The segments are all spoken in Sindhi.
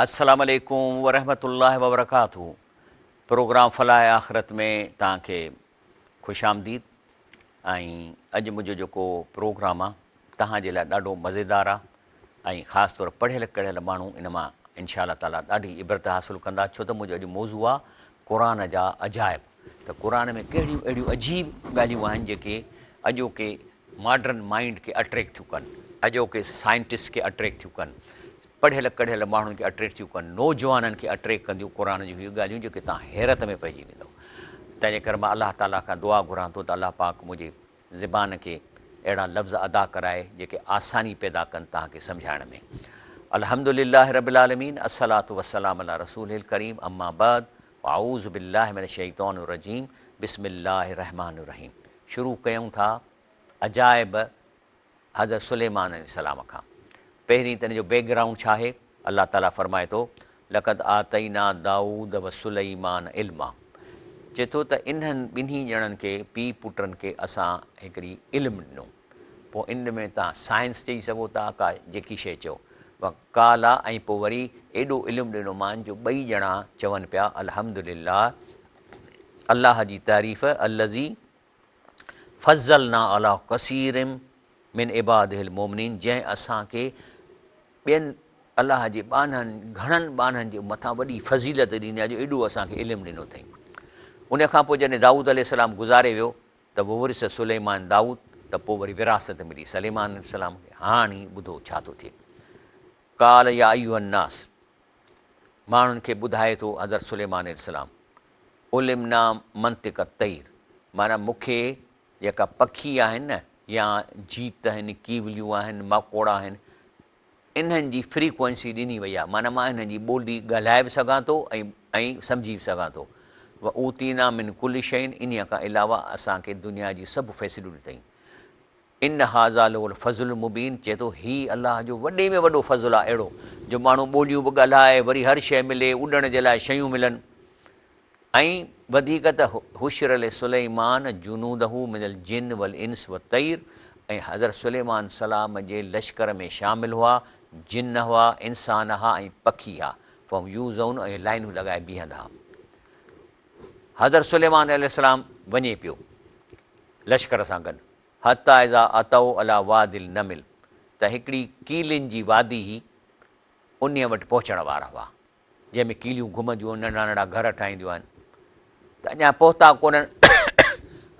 السلام عليڪم ورحمة الله وبرڪاته پروگرام فلاح آخرت ۾ توهان کي خوش آمديد ۽ اڄ منهنجو جيڪو پروگرام آ توهان جي لاء ڏاڍو مزيدار آ ۽ خاص طور پڙهيل ڪڙهيل ماڻهو ان مان انشاء الله تعالي ڏاڍي عبرت حاصل ڪندا ڇو ته منهنجو اڄ موضوع آ قرآن جا عجائب ته قرآن ۾ ڪهڙيون اهڙيون عجيب ڳالهيون آهن جيڪي اڄوڪي ماڊرن مائنڊ کي اٽريڪٽ ٿيون ڪن اڄوڪي سائنٽسٽ کي اٽريڪٽ ٿيون ڪن پڙهيل ڪڙهيل ماڻهن کي اٽريڪٽ ٿيون ڪن، نوجوانن کي اٽريڪٽ ڪنديون قرآن جون اهي ڳالهيون جيڪي توهان حيرت ۾ پئجي ويندؤ. تنهنجي ڪري مان الله تعاليٰ کان دعا گهران ٿو ته الله پاڪ منهنجي زبان کي اهڙا لفظ ادا ڪرائي جيڪي آساني پيدا ڪن توهان کي سمجهائڻ ۾. الحمد لله رب العالمين الصلوة والسلام علي رسوله الڪريم اما بعد فاعوذ بالله من الشيطان الرجيم بسم الله الرحمٰن الرحيم شروع ڪيون ٿا عجائب حضرت سليمان عليه السلام کان پهرين ته ان جو بيڪ گرائونڊ ڇا آهي؟ الله تعاليٰ فرمائي ٿو، لقد آتينا دائود و سليمان علما چئي ٿو ته انهن ٻنهي ڄڻن کي، پيء پٽن کي، اسان هڪڙي علم ڏنو. پوء ان ۾ توهان سائنس چئي سگهو ٿا، ڪا جيڪي شيء چئو. وقالا ۽ پوء وري ايڏو علم ڏنو مان جو ٻئي ڄڻا چون پيا الحمد لله الله جي تعريف الذي فضلنا علي ڪثير من عباده المومنين جنهن اسان کي ٻين الله جي ٻانهن گهڻن ٻانهن جي مٿان وڏي فضيلت ڏني آهي جو ايڏو اسان کي علم ڏنو اٿئي. ان کان پوء جڏهن دائود عليه السلام گذاري ويو ته وورث سليمان دائود ته پوء وري وراثت ملي سليمان عليه السلام کي. هاڻي ٻڌو ڇا ٿو ٿئي. قال يا ايها الناس ماڻهن کي ٻڌائي ٿو حضرت سليمان عليه السلام علمنا منطق الطير معنيٰ مون کي جيڪا پکي آهن نه يا جيت آهن، ڪيوليون آهن، ماڪوڙا آهن، انهن جي فريڪوئنسي ڏني وئي آهي معنيٰ مان انهن جي ٻولي ڳالهائي به سگهان ٿو ۽ ۽ سمجهي به سگهان ٿو. واوتينا من ڪل شيء انهيء کان علاوه اسان کي دنيا جي سڀ فيسلٽيون ڏني. ان هذا لهو الفضل المبين چئي ٿو هي الله جو وڏي ۾ وڏو فضل آهي اهڙو جو ماڻهو ٻوليون به ڳالهائي وري هر شيء ملي اڏڻ جي لاء شيون ملن ۽ وڌيڪ ته حشر لسليمان جنوده من الجن والانس والطير ۽ حضرت سليمان سلام جي لشڪر ۾ شامل هئا جن هئا انسان ها ۽ پکي ها فهم يوزعون ۽ لائنون لڳائي بيهندا ها حضرت سليمان عليه السلام وڃي پيو لشڪر سان گڏ حتيٰ اذا اتوا علي وادي النمل ته هڪڙي ڪيلين جي وادي هئي انهيء وٽ پهچڻ وارا هئا جنهن ۾ ڪيليون گهمنديون آهن ننڍڙا ننڍڙا گهر ٺاهينديون آهن ته اڃا پهتا ڪونهن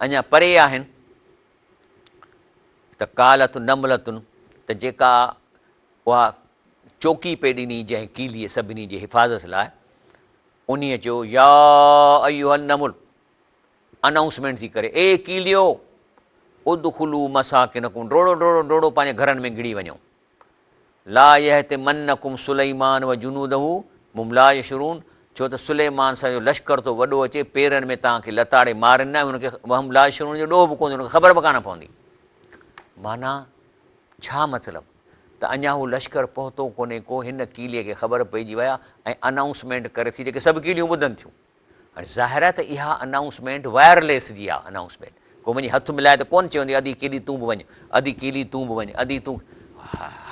اڃا پري آهن ته قالت نملة ته جيڪا اها چوڪي پئي ڏني جنهن ڪيليء سڀني جي حفاظت لاء انهيء چيو يا ايها النمل انائونسمينٽ ٿي ڪري، اي ڪيليو! ادخلوا مساڪنڪم، ڊوڙو ڊوڙو ڊوڙو پنهنجي گهرن ۾ گهڙي وڃو. لا يحطمنڪم سليمان وجنوده وهم لا يشعرون، ڇو ته سليمان سان جو لشڪر ٿو وڏو اچي، پيرن ۾ توهان کي لتاڙي مارين نه، ۽ هن کي وهم لا يشعرون جو ڏوهه به ڪونهي، هن کي خبر به ڪانه پوندي. معنيٰ ڇا مطلب ته اڃا هو لشڪر پهتو ڪونهي ڪو، هن ڪيليء کي خبر پئجي وئي آهي ۽ انائونسمينٽ ڪري ٿي جيڪي سڀ ڪيليون ٻڌن ٿيون. هاڻي ظاهر آهي ته اها انائونسمينٽ وائرليس جي آهي انائونسمينٽ ڪو وڃي هٿ ملائي ته ڪونه چوندي ادي ڪيلي تون به وڃ ادي ڪيلي تون به وڃ ادي تون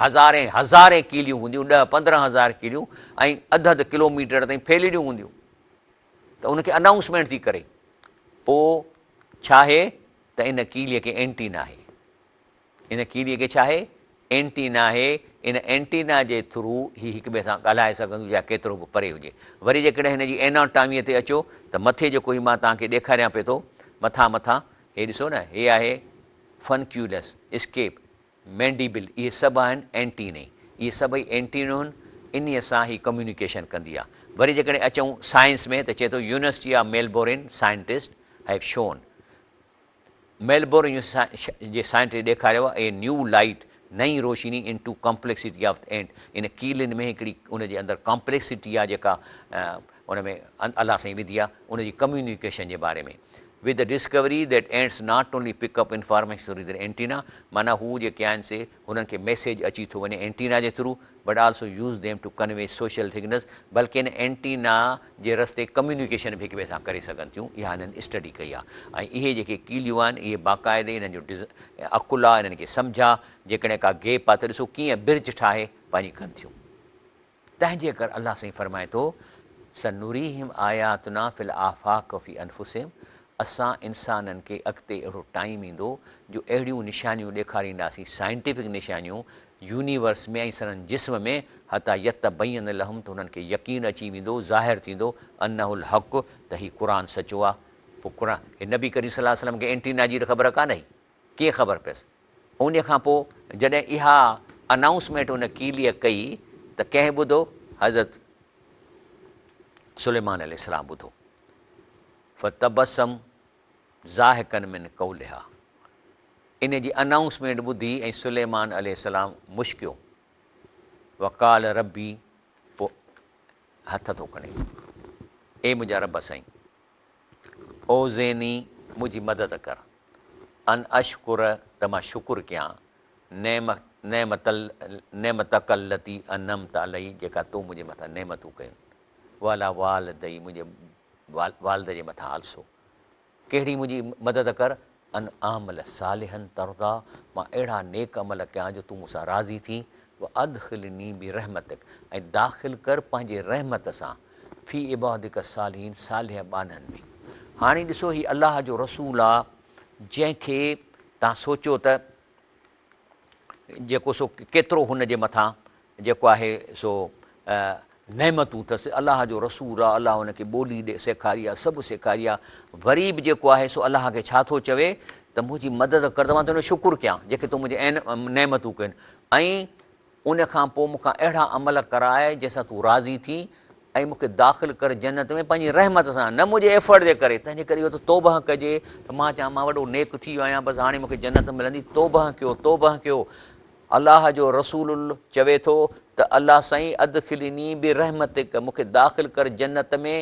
هزارين هزارين ڪيليون هونديون ڏهه پندرهن هزار ڪيليون ۽ اڌ اڌ ڪلوميٽر تائين ڦهليليون هونديون ته ان کي انائونسمينٽ ٿي ڪري پوء ڇا آهي ته ان ڪيلي کي اينٽينا آهي ان ڪيڙي کي ڇا آهي؟ اينٽينا آهي، ان اينٽينا جي ٿرو هي هڪ ٻئي سان ڳالهائي سگهنديون يا ڪيترو به پري هجي. وري جيڪڏهن هن جي ايناٽاميء تي اچو ته مٿي جيڪو هي مان توهان کي ڏيکاريان پئي ٿو مٿان مٿان هي ڏسو نه هي آهي فنڪيولس، اسڪيپ، مينڊيبل اهي سڀ آهن اينٽيني. اهي سڀئي اينٽينون انهيء سان هي ڪميونيڪيشن ڪندي آهي. وري جيڪڏهن اچون سائنس ۾ ته چئي ٿو university of Melbourne scientist have shown Melbourne جي سائنٽسٽ ڏيکاريو آهي اي نيو لائيٽ، نئين روشني، انٽو ڪمپليڪسٽي آف اينٽ، ان ڪيلين ۾ هڪڙي ان جي اندر ڪمپليڪسٽي آهي جيڪا ان ۾ الله سائين وڌي آهي ان جي ڪميونيڪيشن جي باري ۾ with the discovery that ants not only pick up information through their antenna معنيٰ هو جيڪي آهن سي هنن کي ميسيج اچي ٿو وڃي اينٽينا جي through but also use them to convey social signals بلڪه ان اينٽينا جي رستي ڪميونيڪيشن به هڪ ٻئي سان ڪري سگهن ٿيون اها هنن اسٽڊي ڪئي آهي ۽ اهي جيڪي ڪيليون آهن اهي باقاعدي انهن جو ڊز عقل آهي انهن کي سمجهه آهي جيڪڏهن ڪا گيپ آهي ته ڏسو ڪيئن برج ٺاهي پنهنجي ڪن ٿيون. تنهن جي ڪر الله سائين فرمائي ٿو، سنريهم آياتنا في الآفاق وفي انفسهم اسان انسانن کي اڳتي اهڙو ٽائيم ايندو جو اهڙيون نشانيون ڏيکارينداسين سائنٽيفڪ نشانيون يونيورس ۾ ۽ سندن جسم ۾ حتيٰ يتبين لهم ته انهن کي يقين اچي ويندو ظاهر ٿيندو انه الحق ته هي قرآن سچو آ پوء قرآن هي نبي ڪريم صلي الله عليه وسلم کي اينٽينا جي ته خبر ڪانه هئي ڪيئن خبر پيس انهي کان پوء جڏهن اها انائونسمينٽ ان ڪيليء ڪئي ته ڪنهن ٻڌو حضرت سليمان عليه السلام ٻڌو فتبسم ضاحڪا من قولها ان جي انائونسمينٽ ٻڌي ۽ سليمان عليه السلام مشڪيو وقال ربي پوء هٿ ٿو کڻي اي منهنجا رب سائين اوزعني منهنجي مدد ڪر ان اشڪر ته مان شڪر ڪيان نعمت نعمتک التي انعمت علي جيڪا تو منهنجي مٿان نعمتون ڪيون وعلي والدي منهنجي والد جي مٿان آلسو ڪهڙي منهنجي مدد ڪر ان اعمل صالحا ترضاه مان اهڙا نيڪ عمل ڪيان جو تون مون سان راضي ٿين وادخلني برحمتک ۽ داخل ڪر پنهنجي رحمت سان في عبادک الصالحين صالح ٻانهن ۾. هاڻي ڏسو هي الله جو رسول آ جنهن کي تان سوچيو ته جيڪو سو ڪيترو هن جي مٿان جيڪو آهي سو نعمتون اٿس، الله جو رسول آ، الله هن کي ٻولي ڏي سيکاري آ، سڀ سيکاري آ، وري به جيڪو آهي سو الله کي ڇا ٿو چوي ته منهنجي مدد ڪر ته مان تنهنجو شڪر ڪيان جيڪي تو منهنجي نعمتون ڪيون ۽ ان کان پوء مون کان اهڙا عمل ڪراء جنهن سان تون راضي ٿين ۽ مون کي داخل ڪر جنت ۾ پنهنجي رحمت سان نه منهنجي ايفرٽ جي ڪري تنهنجي ڪري اهو ته توبهه ڪجي ته مان چوان مان وڏو نيڪ ٿي ويو آهيان بس هاڻي مون کي جنت ملندي توبهه ڪيو توبهه ڪيو الله جو رسول چوي ٿو ته الله سائين ادخلني برحمتک مون کي داخل ڪر جنت ۾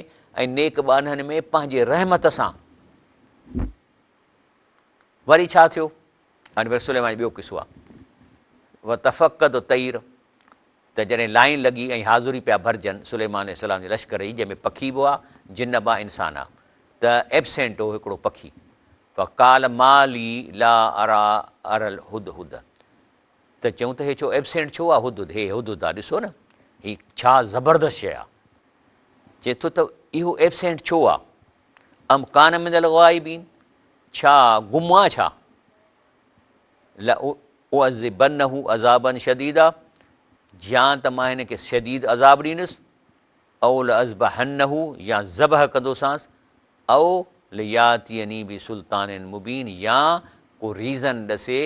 ۽ نيڪ ٻانهن ۾ پنهنجي رحمت سان. وري ڇا ٿيو؟ هاڻي وري سليمان جو ٻيو قصو آهي. وتفقد الطير ته جڏهن لائين لڳي ۽ حاضري پيا ڀرجن سليمان عليه السلام جي لشڪر جي جنهن ۾ پکي به هئا جن به انسان ها ته ايبسينٽ هو هڪڙو پکي فقال ما لي لا ارا ارا الهدهد ته چيون ته هي ڇو ايبسينٽ ڇو آ هدهد هي هدهد آ ڏسو نه هي ڇا زبردست شيء آ چئي ٿو ته اهو ايبسينٽ ڇو آ ام ڪان من الغائبين ڇا گم آ ڇا لأعذبنه عذابا شديدا يا ته مان هن کي شديد عذاب ڏيندس او لأذبحنه يا ذبح ڪندوسانس او لياتيني بسلطان مبين يا ڪو ريزن ڏسي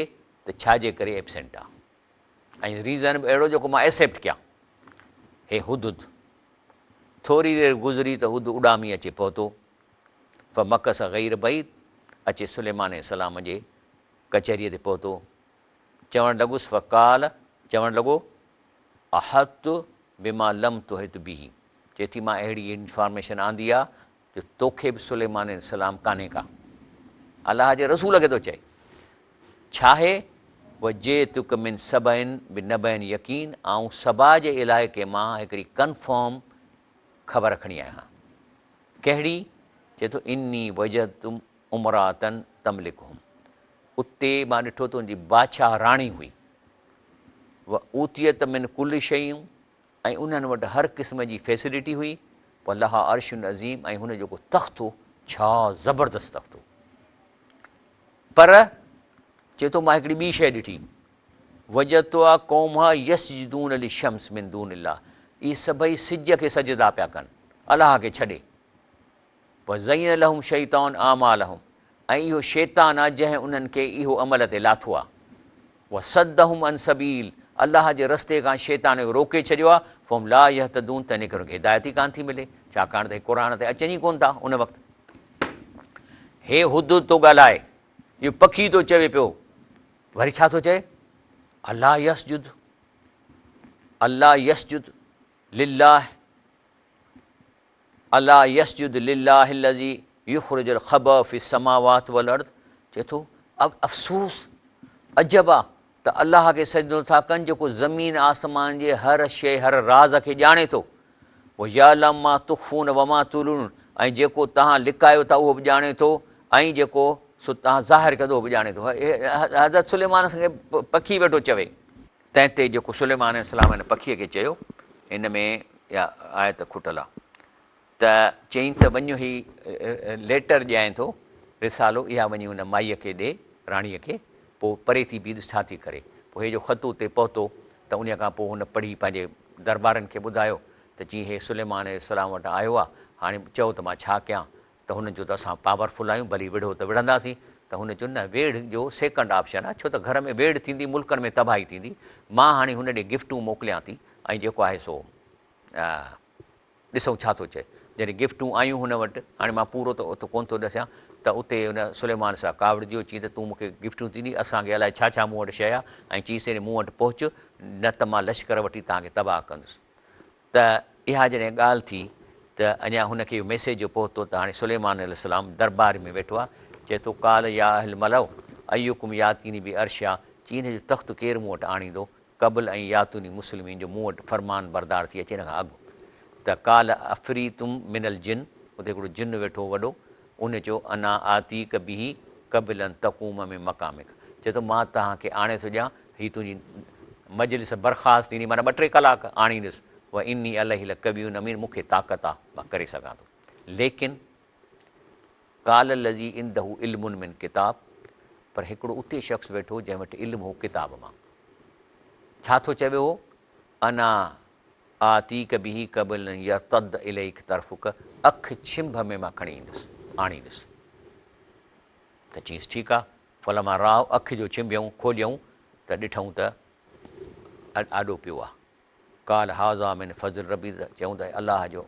ته ڇا جي ڪري ايبسينٽ آ ۽ ريزن به اهڙو جيڪو مان ايڪسيپٽ ڪيان. هي هدهد ٿوري دير گذري ته هد اڏامي اچي پهتو فمڪث غير بعيد اچي سليمان عليه السلام جي ڪچهريء تي پهتو چوڻ لڳس فقال چوڻ لڳو احطت بما لم تحط به چئي ٿي مان اهڙي انفارميشن آندي آ جو توکي به سليمان عليه السلام ڪانهي ڪا. الله جي رسول کي ٿو چئي. ڇاهي؟ وجئتک من سبأ بنبأ يقين آئون سبا جي علائقي مان هڪڙي ڪنفرم خبر کڻي آيو آهيان. ڪهڙي؟ چئي ٿو اني وجدت امراة تملڪهم اتي مان ڏٺو ته ان جي بادشاهه راڻي هئي. واوتيت من ڪل شيء ۽ انهن وٽ هر قسم جي فيسلٽي هئي، ولها عرش عظيم ۽ هن جو جيڪو تخت هو ڇا زبردست تخت هو. پر چئي ٿو مان هڪڙي ٻي شيء ڏٺي، وجدتها قومها يسجدون للشمس من دون الله اهي سڀئي سج کي سجدا پيا ڪن الله کي ڇڏي. وزين لهم شيطان اعمالهم ۽ اهو شيطان آهي جنهن انهن کي اهو عمل تي لاٿو آهي. وصدهم عن سبيل الله جي رستي کان شيطان کي روڪي ڇڏيو آهي فهم لا يهتدون تنهن ڪري انهن کي هدايت ئي ڪانه ٿي ملي ڇاڪاڻ ته هي قرآن تي اچن ئي ڪونه ٿا ان وقت. هي هدهد ٿو ڳالهائي اهو پکي ٿو چوي پيو وري ڇا ٿو چئي الله يسجد الله يسجد لله الا يسجد لله الذي يخرج الخبأ في السماوات والارض چئي ٿو افسوس عجب آ ته الله کي سجدو نٿا ڪن جيڪو زمين آسمان جي هر شيء هر راز کي ڄاڻي ٿو ويعلم ما تخفون وما تعلنون ۽ جيڪو توهان لڪايو ٿا اهو به ڄاڻي ٿو ۽ جيڪو سو توهان ظاهر ڪندو اهو به ڄاڻي ٿو حضرت سليمان کي پکي ويٺو چوي تنهن تي جيڪو سليمان عليه السلام هن پکيء کي چيو، ان ۾ اها آيت کٽل آ. ته چيائين ته وڃ هي ليٽر ڏيانء ٿو، رسالو، اها وڃي ان مائيء کي ڏي، راڻيء کي، پوء پري ٿي بيهه ڏس ڇا ٿي ڪري. پوء هي جو خط اتي پهتو ته انهيء کان پوء هن پڙهي پنهنجي دربارين کي ٻڌايو ته جيئن هي سليمان عليه السلام وٽ آيو آ، هاڻي چئو ته مان ڇا ڪيان؟ ته هنن چيو ته اسان پاور فل آهيون، ڀلي وڙهو ته وڙهنداسين. ته هن چيو نه ويڙهه جو سيڪنڊ آپشن آ، ڇو ته گهر ۾ ويڙهه ٿيندي ملڪن ۾ تباهي ٿيندي، مان هاڻي هن ڏي گفٽون موڪليان ٿي ۽ جيڪو آهي سو ڏسون ڇا ٿو چئي. جڏهن گفٽون آيون هن وٽ، هاڻي مان پورو ته اتي ڪونه ٿو ڏسيان، ته اتي هن سليمان سان ڪاوڙجيو، چيائين ته تون مون کي گفٽون ٿي ڏين، اسان کي الائي ڇا ڇا مون وٽ شيء آ، ۽ چيس هيڏي مون وٽ پهچ، نه ته مان لشڪر وٺي توهان کي تباهه ڪندس. ته اها جڏهن ڳالهه ٿي ته اڃا هن کي اهو ميسيج جو پهتو ته هاڻي سليمان عليه السلام دربار ۾ ويٺو آ، چئي ٿو قال يا اهل الملأ ايڪم ياتيني بعرشها، چي هن جو تخت ڪير مون وٽ آڻيندو؟ قبل ان ياتوني مسلمين جو مون وٽ فرمان بردار ٿي اچي ان کان اڳ ته قال عفريت من الجن اتي هڪڙو جن ويٺو هو وڏو ان چيو انا آتيک به قبل ان تقوم من مقامک چئي ٿو مان توهان کي آڻي ٿو ڏيان هي تنهنجي مجلس برخاست ٿيندي معنيٰ ٻه ٽي ڪلاڪ آڻيندس واني عليه لقوي امين مون کي طاقت آ مان ڪري سگهان ٿو ليڪن قال الذي عنده علم من ڪتاب پر هڪڙو اتي شخص ويٺو جنهن وٽ علم هو ڪتاب مان ڇا ٿو چوي هو انا آتيک به قبل ان يرتد اليک طرفک اک ڇنڀ ۾ مان کڻي ايندس آڻيندس ته چيس ٺيڪ آ فلما راء اک جو ڇنڀيائون کوليائون ته ڏٺائون ته آڏو پيو آ قال هذا من فضل ربي ته چيائون ته الله جو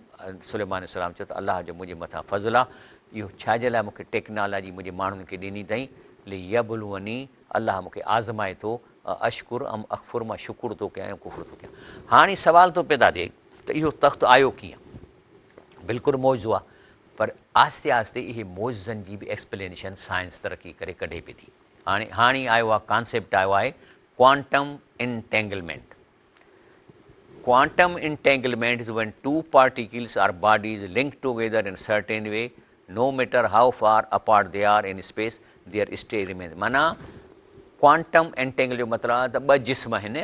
سليمان عليه السلام چيو ته الله جو منهنجي مٿان فضل آ اهو ڇا جي لاء مون کي ٽيڪنالاجي منهنجي ماڻهن کي ڏني اٿئي ليبلوني الله مون کي آزمائي ٿو اشڪر ام اڪفر مان شڪر ٿو ڪيان يا ڪفر ٿو ڪيان هاڻي سوال ٿو پيدا ٿئي ته اهو تخت آيو ڪيئن بلڪل معجزو آ پر آهستي آهستي اهي معجزن جي به ايڪسپلينيشن سائنس ترقي ڪري ڪڍي پئي ٿي هاڻي هاڻي آيو آ ڪانسيپٽ آيو آهي quantum entanglement Quantum entanglement is when two particles or bodies link together in certain way, no matter how far apart they are in space, their state remains. معنيٰ ڪوانٽم انٽينگل جو مطلب آهي ته ٻه جسم آهن،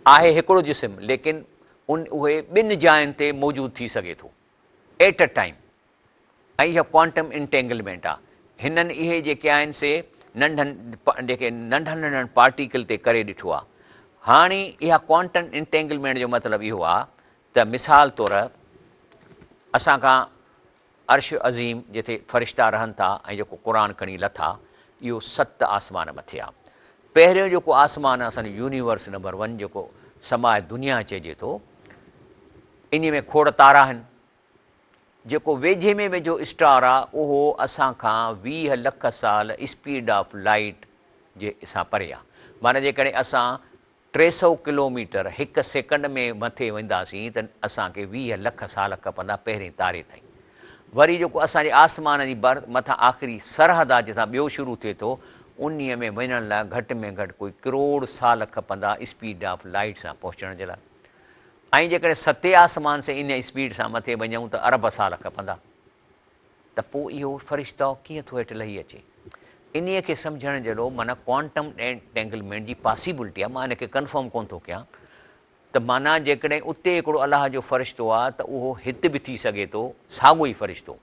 آهي هڪڙو جسم ليڪن ان اهي ٻن جاين تي موجود ٿي سگهي ٿو ايٽ ا ٽائيم. ۽ اها ڪوانٽم انٽينگلمينٽ آ. هنن اهي جيڪي آهن سي ننڍن جيڪي ننڍن ننڍن پارٽيڪل تي ڪري ڏٺو آ. هاڻي اها ڪوانٽم انٽينگلمينٽ جو مطلب اهو آ ته مثال طور اسان کان عرش عظيم جتي فرشتا رهن ٿا ۽ جيڪو قرآن کڻي لٿا اهو ست آسمان مٿي آ. پهريون جيڪو آسمان آ اسان جو يونيورس نمبر ون جيڪو سماء دنيا چئجي ٿو انهي ۾ کوڙ تارا آهن. جيڪو ويجهي ۾ ويجهو اسٽار آ اهو اسان کان 20 لک سال اسپيڊ آف لائيٽ جي سان پري آ. معنيٰ جيڪڏهن اسان 300 ڪلوميٽر هڪ سيڪنڊ ۾ مٿي وينداسين ته اسان کي 20 لک سال کپندا پهرين تاري تائين. وري جيڪو اسان جي آسمان جي مٿان آخري سرحد آ جتان ٻيو شروع ٿئي ٿو انهي ۾ وڃڻ لاء گهٽ ۾ گهٽ ڪوئي ڪروڙ سال کپندا اسپيڊ آف لائيٽ سان پهچڻ جي لاء. ۽ جيڪڏهن ستين آسمان سين انهيء اسپيڊ سان مٿي وڃون ته ارب سال کپندا ته پوء اهو فرشتو ڪيئن ٿو هيٺ لهي اچي؟ انهيء کي سمجهڻ جهڙو معنيٰ ڪوانٽم انٽينگلمينٽ جي پاسيبلٽي آهي، مان ان کي ڪنفرم ڪونه ٿو ڪيان ته معنيٰ جيڪڏهن اتي هڪڙو الله جو فرشتو آهي ته اهو هت به ٿي سگهي ٿو ساڳيو ئي فرشتو.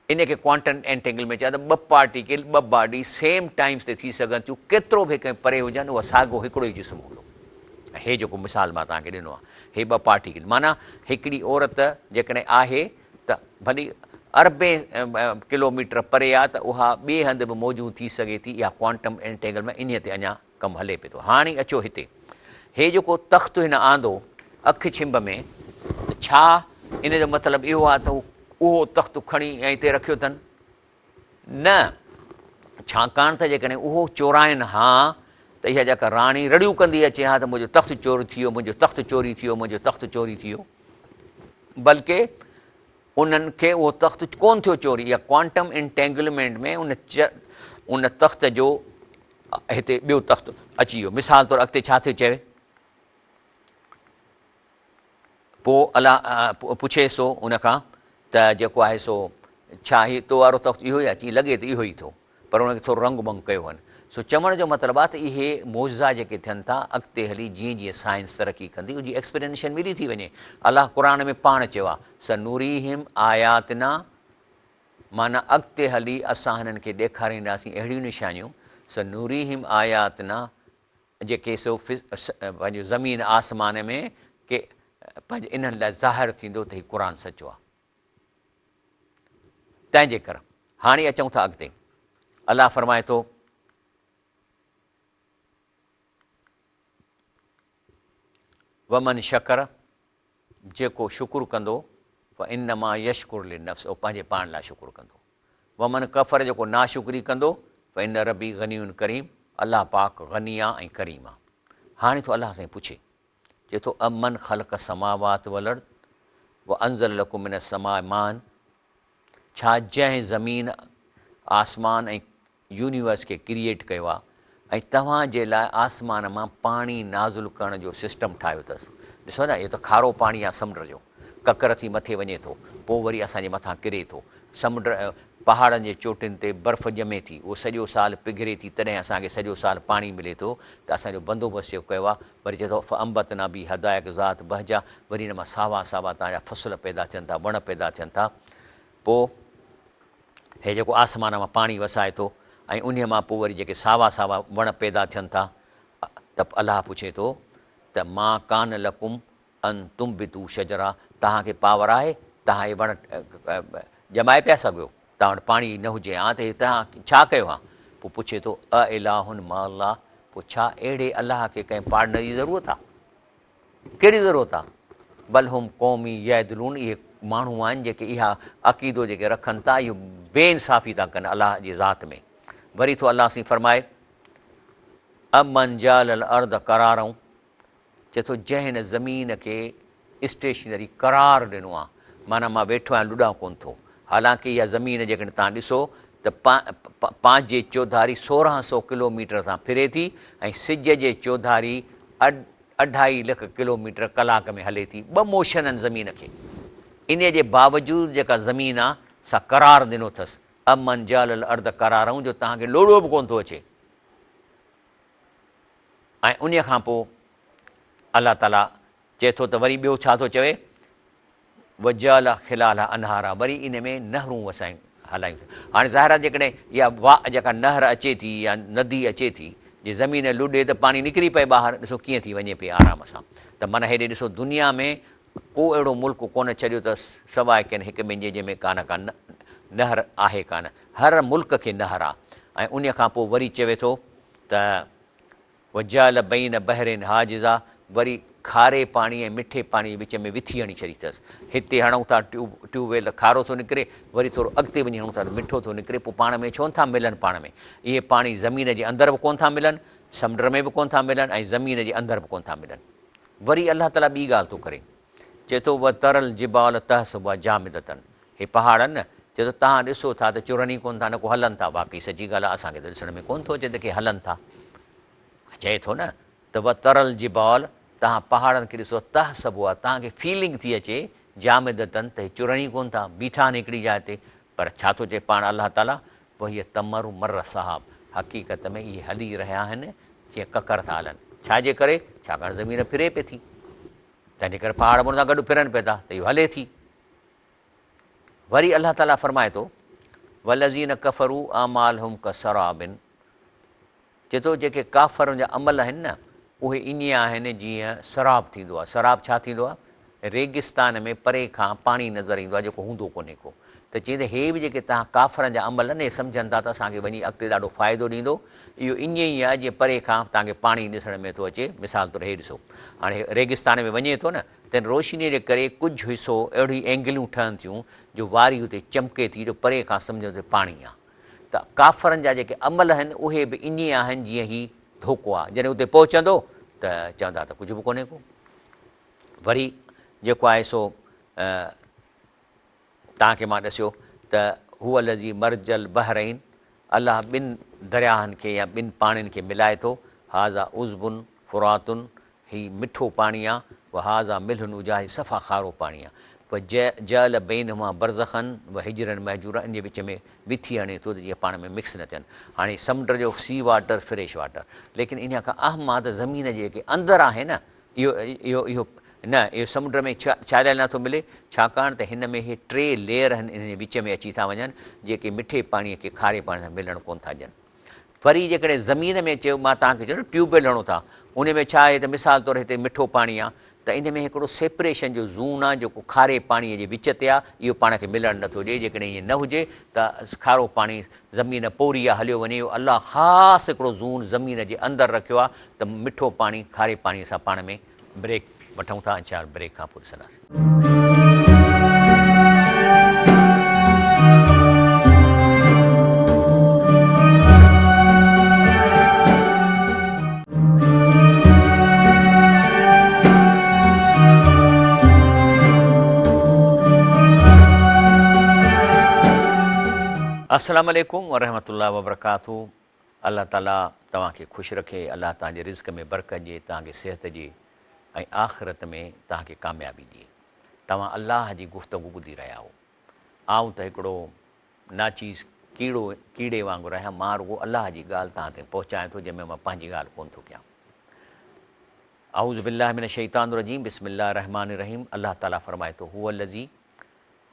ان کي ڪوانٽم انٽينگلمينٽ چئبو آهي ته ٻه پارٽيڪل، ٻه باڊي سيم ٽائيمز تي ٿي سگهن ٿيون، ڪيترو به هڪ پري هجن اهو ساڳيو هڪڙو ئي جسم هوندو. ۽ هي جيڪو مثال مان توهان کي ڏنو آهي هي ٻه پارٽيڪل معنيٰ هڪڙي عورت جيڪڏهن آهي ته ڀلي اربين ڪلوميٽر پري آهي ته اها ٻئي هنڌ به موجود ٿي سگهي ٿي. اها ڪوانٽم انٽينگلمينٽ انهيء تي اڃا ڪم هلي پئي ٿو. هاڻي اچو هتي. هي جيڪو تخت هن آندو اک ڇنڀ ۾ ته ڇا ان جو مطلب اهو آهي ته اهو تخت کڻي ۽ هتي رکيو اٿن؟ نه، ڇاڪاڻ ته جيڪڏهن اهو چورائين ها ته اها جيڪا راڻي رڙيون ڪندي اچي ها ته منهنجو تخت چوري ٿي ويو، منهنجو تخت چوري ٿي ويو، منهنجو تخت چوري ٿي ويو. بلڪه انهن کي اهو تخت ڪونه ٿيو چوري. اها ڪوانٽم انٽينگلمينٽ ۾ ان تخت جو هتي ٻيو تخت اچي ويو. مثال طور اڳتي ڇا ٿو چوي؟ پوء الله پڇيس ٿو ان کان ته جيڪو آهي سو ڇا هي تو وارو تخت اهو ئي آهي؟ چي لڳي ته اهو ئي ٿو پر ان کي ٿورو رنگ ٻنگ ڪيو هن. سو چوڻ جو مطلب آ ته اهي معجزا جيڪي ٿين ٿا اڳتي هلي جيئن جيئن سائنس ترقي ڪندي ان جي ايڪسپلينيشن ملي ٿي وڃي. الله قرآن ۾ پاڻ چيو آ سنريهم آياتنا معنيٰ اڳتي هلي اسان هنن کي ڏيکارينداسين اهڙيون نشانيون سنريهم آياتنا جيڪي سو پنهنجو زمين آسمان ۾ ڪي پنهنجي انهن لاء ظاهر ٿيندو ته هي قرآن سچو آ. تنهن جي ڪر هاڻي اچون ٿا اڳتي الله فرمائي ٿو ومن شڪر جيڪو شڪر ڪندو فانما يشڪر لنفس او پنهنجي پاڻ لاء شڪر ڪندو ومن ڪفر جيڪو ناشڪري ڪندو فان ربي غني ڪريم الله پاڪ غني آ ۽ ڪريم آ هاڻي ٿو الله سائين پڇي چئي ٿو، امن خلق السماوات والارض وانزل لڪم من السماء ماء ڇا جنهن زمين، آسمان ۽ يونيورس کي ڪريئيٽ ڪيو آهي ۽ توهان جي لاء آسمان مان پاڻي نازل ڪرڻ جو سسٽم ٺاهيو اٿس. ڏسو نه اهو ته کارو پاڻي آهي سمنڊ جو، ڪڪر ٿي مٿي وڃي ٿو، پوء وري اسان جي مٿان ڪري ٿو. سمنڊ پهاڙن جي چوٽين تي برف ڄمي ٿي، اهو سڄو سال پگهري ٿي، تڏهن اسان کي سڄو سال پاڻي ملي ٿو ته اسان جو بندوبست جيڪو ڪيو آهي، وري چئي ٿو، فانبتنا به حدائق ذات بهجة، وري ان مان ساوا ساوا توهان جا فصل پيدا ٿين ٿا، وڻ پيدا ٿين ٿا، پوء هي جيڪو آسمان مان پاڻي وسائي ٿو ۽ انهيء مان پوء وري جيڪي ساوا ساوا وڻ پيدا ٿين ٿا ته الله پڇي ٿو ته ما ڪان لڪم ان تنبتوا شجرها توهان کي پاور آهي توهان هي وڻ ڄمائي پيا سگهيو توهان وٽ پاڻي نه هجي ها ته توهان ڇا ڪيو ها پوء پڇي ٿو اله مع الله پوء ڇا اهڙي الله کي ڪنهن پارٽنر جي ضرورت آهي ڪهڙي ضرورت آهي بل هم قوم يعدلون اهي ماڻهو آهن جيڪي اها عقيدو جيڪي رکن ٿا اهو بي انصافي ٿا ڪن الله جي ذات ۾ وري ٿو الله سين فرمائي امن جعل الارض قرارا چئي ٿو جنهن هن زمين کي اسٽيشنري قرار ڏنو آ معنيٰ مان ويٺو آهيان لڏان ڪونه ٿو حالانڪه اها زمين جيڪڏهن توهان ڏسو ته پنهنجي چوڌاري 1600 ڪلوميٽر سان ڦري ٿي ۽ سج جي چوڌاري اڍائي لک ڪلوميٽر ڪلاڪ ۾ هلي ٿي ٻه موشن آهن زمين کي انهي جي باوجود جيڪا زمين آ سا قرار ڏنو اٿس امن جعل الارض قرارا جو توهان کي لوڏو به ڪونه ٿو اچي ۽ انهيء کان پوء الله تعاليٰ چئي ٿو ته وري ٻيو ڇا ٿو چوي وجعل خلالها انهارا وري ان ۾ نهرون وسايون هلايون هاڻي ظاهر آهي جيڪڏهن اها وا جيڪا نهر اچي ٿي يا ندي اچي ٿي جي زمين لڏي ته پاڻي نڪري پئي ٻاهر ڏسو ڪيئن ٿي وڃي پئي آرام سان ته معنيٰ هيڏي ڏسو دنيا ۾ ڪو اهڙو ملڪ ڪونه ڇڏيو اٿس سواء ڪنهن هڪ ٻن جي جنهن ۾ ڪانه ڪا نهر آهي ڪانه هر ملڪ کي نهر آهي ۽ انهيء کان پوء وري چوي ٿو ته وجعل بين بحرين حاجزا وري کاري پاڻي ۽ مٺي پاڻي جي وچ ۾ وٿي هڻي ڇڏي اٿس. هتي هڻون ٿا ٽيوب ويل ته کارو ٿو نڪري، وري ٿورو اڳتي وڃي هڻون ٿا ته مٺو ٿو نڪري، پوء پاڻ ۾ ڇو نٿا ملن پاڻ ۾؟ اهي پاڻي زمين جي اندر به ڪونه ٿا ملن، سمنڊ ۾ به ڪونه ٿا ملن ۽ زمين جي اندر به ڪونه ٿا ملن. وري الله تعاليٰ ٻي ڳالهه ٿو ڪري، چئي ٿو وتري الجبال تحسبها جامدة هي پهاڙ آهن نه، چئي ٿو توهان ڏسو ٿا ته چرن ئي ڪونه ٿا نه ڪو هلن ٿا، واقعي سچي ڳالهه آهي اسان کي ته ڏسڻ ۾ ڪونه ٿو اچي ته ڪي هلن ٿا. چئي ٿو نه ته وتري الجبال توهان پهاڙن کي ڏسو تحسبها توهان کي فيلنگ ٿي اچي جامدة ته هي چرن ئي ڪونه ٿا، بيٺا آهن هڪڙي جاء تي، پر ڇا ٿو چئي پاڻ الله تعاليٰ وهي تمر مر السحاب حقيقت ۾ اهي هلي رهيا آهن جيئن ڪڪر ٿا هلن، ڇا جي ڪري؟ ڇاڪاڻ زمين ڦري پئي ٿي، تنهن جي ڪري پهاڙ به ان سان گڏ ڦرن پئي ٿا ته اهو هلي ٿي. وري الله تعاليٰ فرمائي ٿو والذين ڪفروا اعمالهم ڪسراب چئي ٿو جيڪي ڪافرن جا عمل آهن نه اهي ائين آهن جيئن سراب ٿيندو آهي سراب ڇا ٿيندو آهي ريگستان ۾ پري کان پاڻي نظر ايندو آهي جيڪو هوندو ڪونهي ڪو ته چئي ته هي به جيڪي توهان ڪافرن جا عمل آهن اهي سمجهن ٿا ته اسان کي وڃي اڳتي ڏاڍو فائدو ڏيندو اهو ائين ئي آهي جيئن پري کان توهان کي پاڻي ڏسڻ ۾ ٿو اچي مثال طور هي ڏسو هاڻي ريگستان ۾ وڃي ٿو نه تن روشنيء جي ڪري ڪجهه حصو اهڙيون اينگلون ٺهن ٿيون جو واري اتي چمڪي ٿي جو پري کان سمجهو ته پاڻي آ. ته ڪافرن جا جيڪي عمل آهن اهي به ائين آهن جيئن هي ڌوڪو آ. جڏهن اتي پهچندو ته چوندا ته ڪجهه به ڪونهي ڪو. وري جيڪو آهي سو توهان کي مان ڏسيو ته هو الذي مرج البحرين الله ٻن درياهن کي يا ٻن پاڻين کي ملائي ٿو، هذا عذب فرات هي مٺو پاڻي آ، وهذا ملح اجاج هي صفا کارو پاڻي آ. وجعل بينهما برزخا وحجرا مهجورا ان جي وچ ۾ وٿي هڻي ٿو ته جيئن پاڻ ۾ مڪس نه ٿين. هاڻي سمنڊ جو سي واٽر فريش واٽر ليڪن انهيء کان اهم آ ته زمين جي جيڪي اندر آهي نه اهو اهو اهو نه اهو سمنڊ ۾ ڇا ڇا لاء نه ٿو ملي ڇاڪاڻ ته هن ۾ هي ٽي ليئر آهن انهن جي وچ ۾ اچي ٿا وڃن جيڪي مٺي پاڻيء کي کاري پاڻي سان ملڻ ڪونه ٿا ڏين. وري جيڪڏهن زمين ۾ چيو مان توهان کي چيو نه ٽيوب ويل هڻو ٿا ان ۾ ڇا آهي ته مثال طور هتي مٺو پاڻي آهي ته ان ۾ هڪڙو سيپريشن جو زون آهي جيڪو کاري پاڻي جي وچ تي آهي اهو پاڻ کي ملڻ نٿو ڏئي جيڪڏهن ائين نه هجي ته کارو پاڻي زمين پوري آهي هليو وڃي اهو الله خاص هڪڙو زون زمين جي اندر رکيو آهي ته مٺو پاڻي کاري پاڻي سان پاڻ ۾ بريڪ وٺون ٿا انشاء الله بريڪ کان پوء ڏسنداسين. السلام عليڪم ورحمة الله وبرڪاته الله تعالي توهان کي خوش رکي الله توهان جي رزق ۾ برڪت ڏئي توهان کي صحت ڏئي ۽ آخرت ۾ توهان کي ڪاميابي ڏئي. توهان الله جي گفتگو ٻڌي رهيا آهو. آئون ته هڪڙو ناچيز ڪيڙو ڪيڙي وانگر آهيان، مان رڳو الله جي ڳالهه توهان تائين پهچايان ٿو، جنهن ۾ مان پنهنجي ڳالهه ڪونه ٿو ڪيان. اعوذ بالله من الشيطان الرجيم بسم الله الرحمٰن الرحيم الله تعالي فرمائي ٿو هو الذي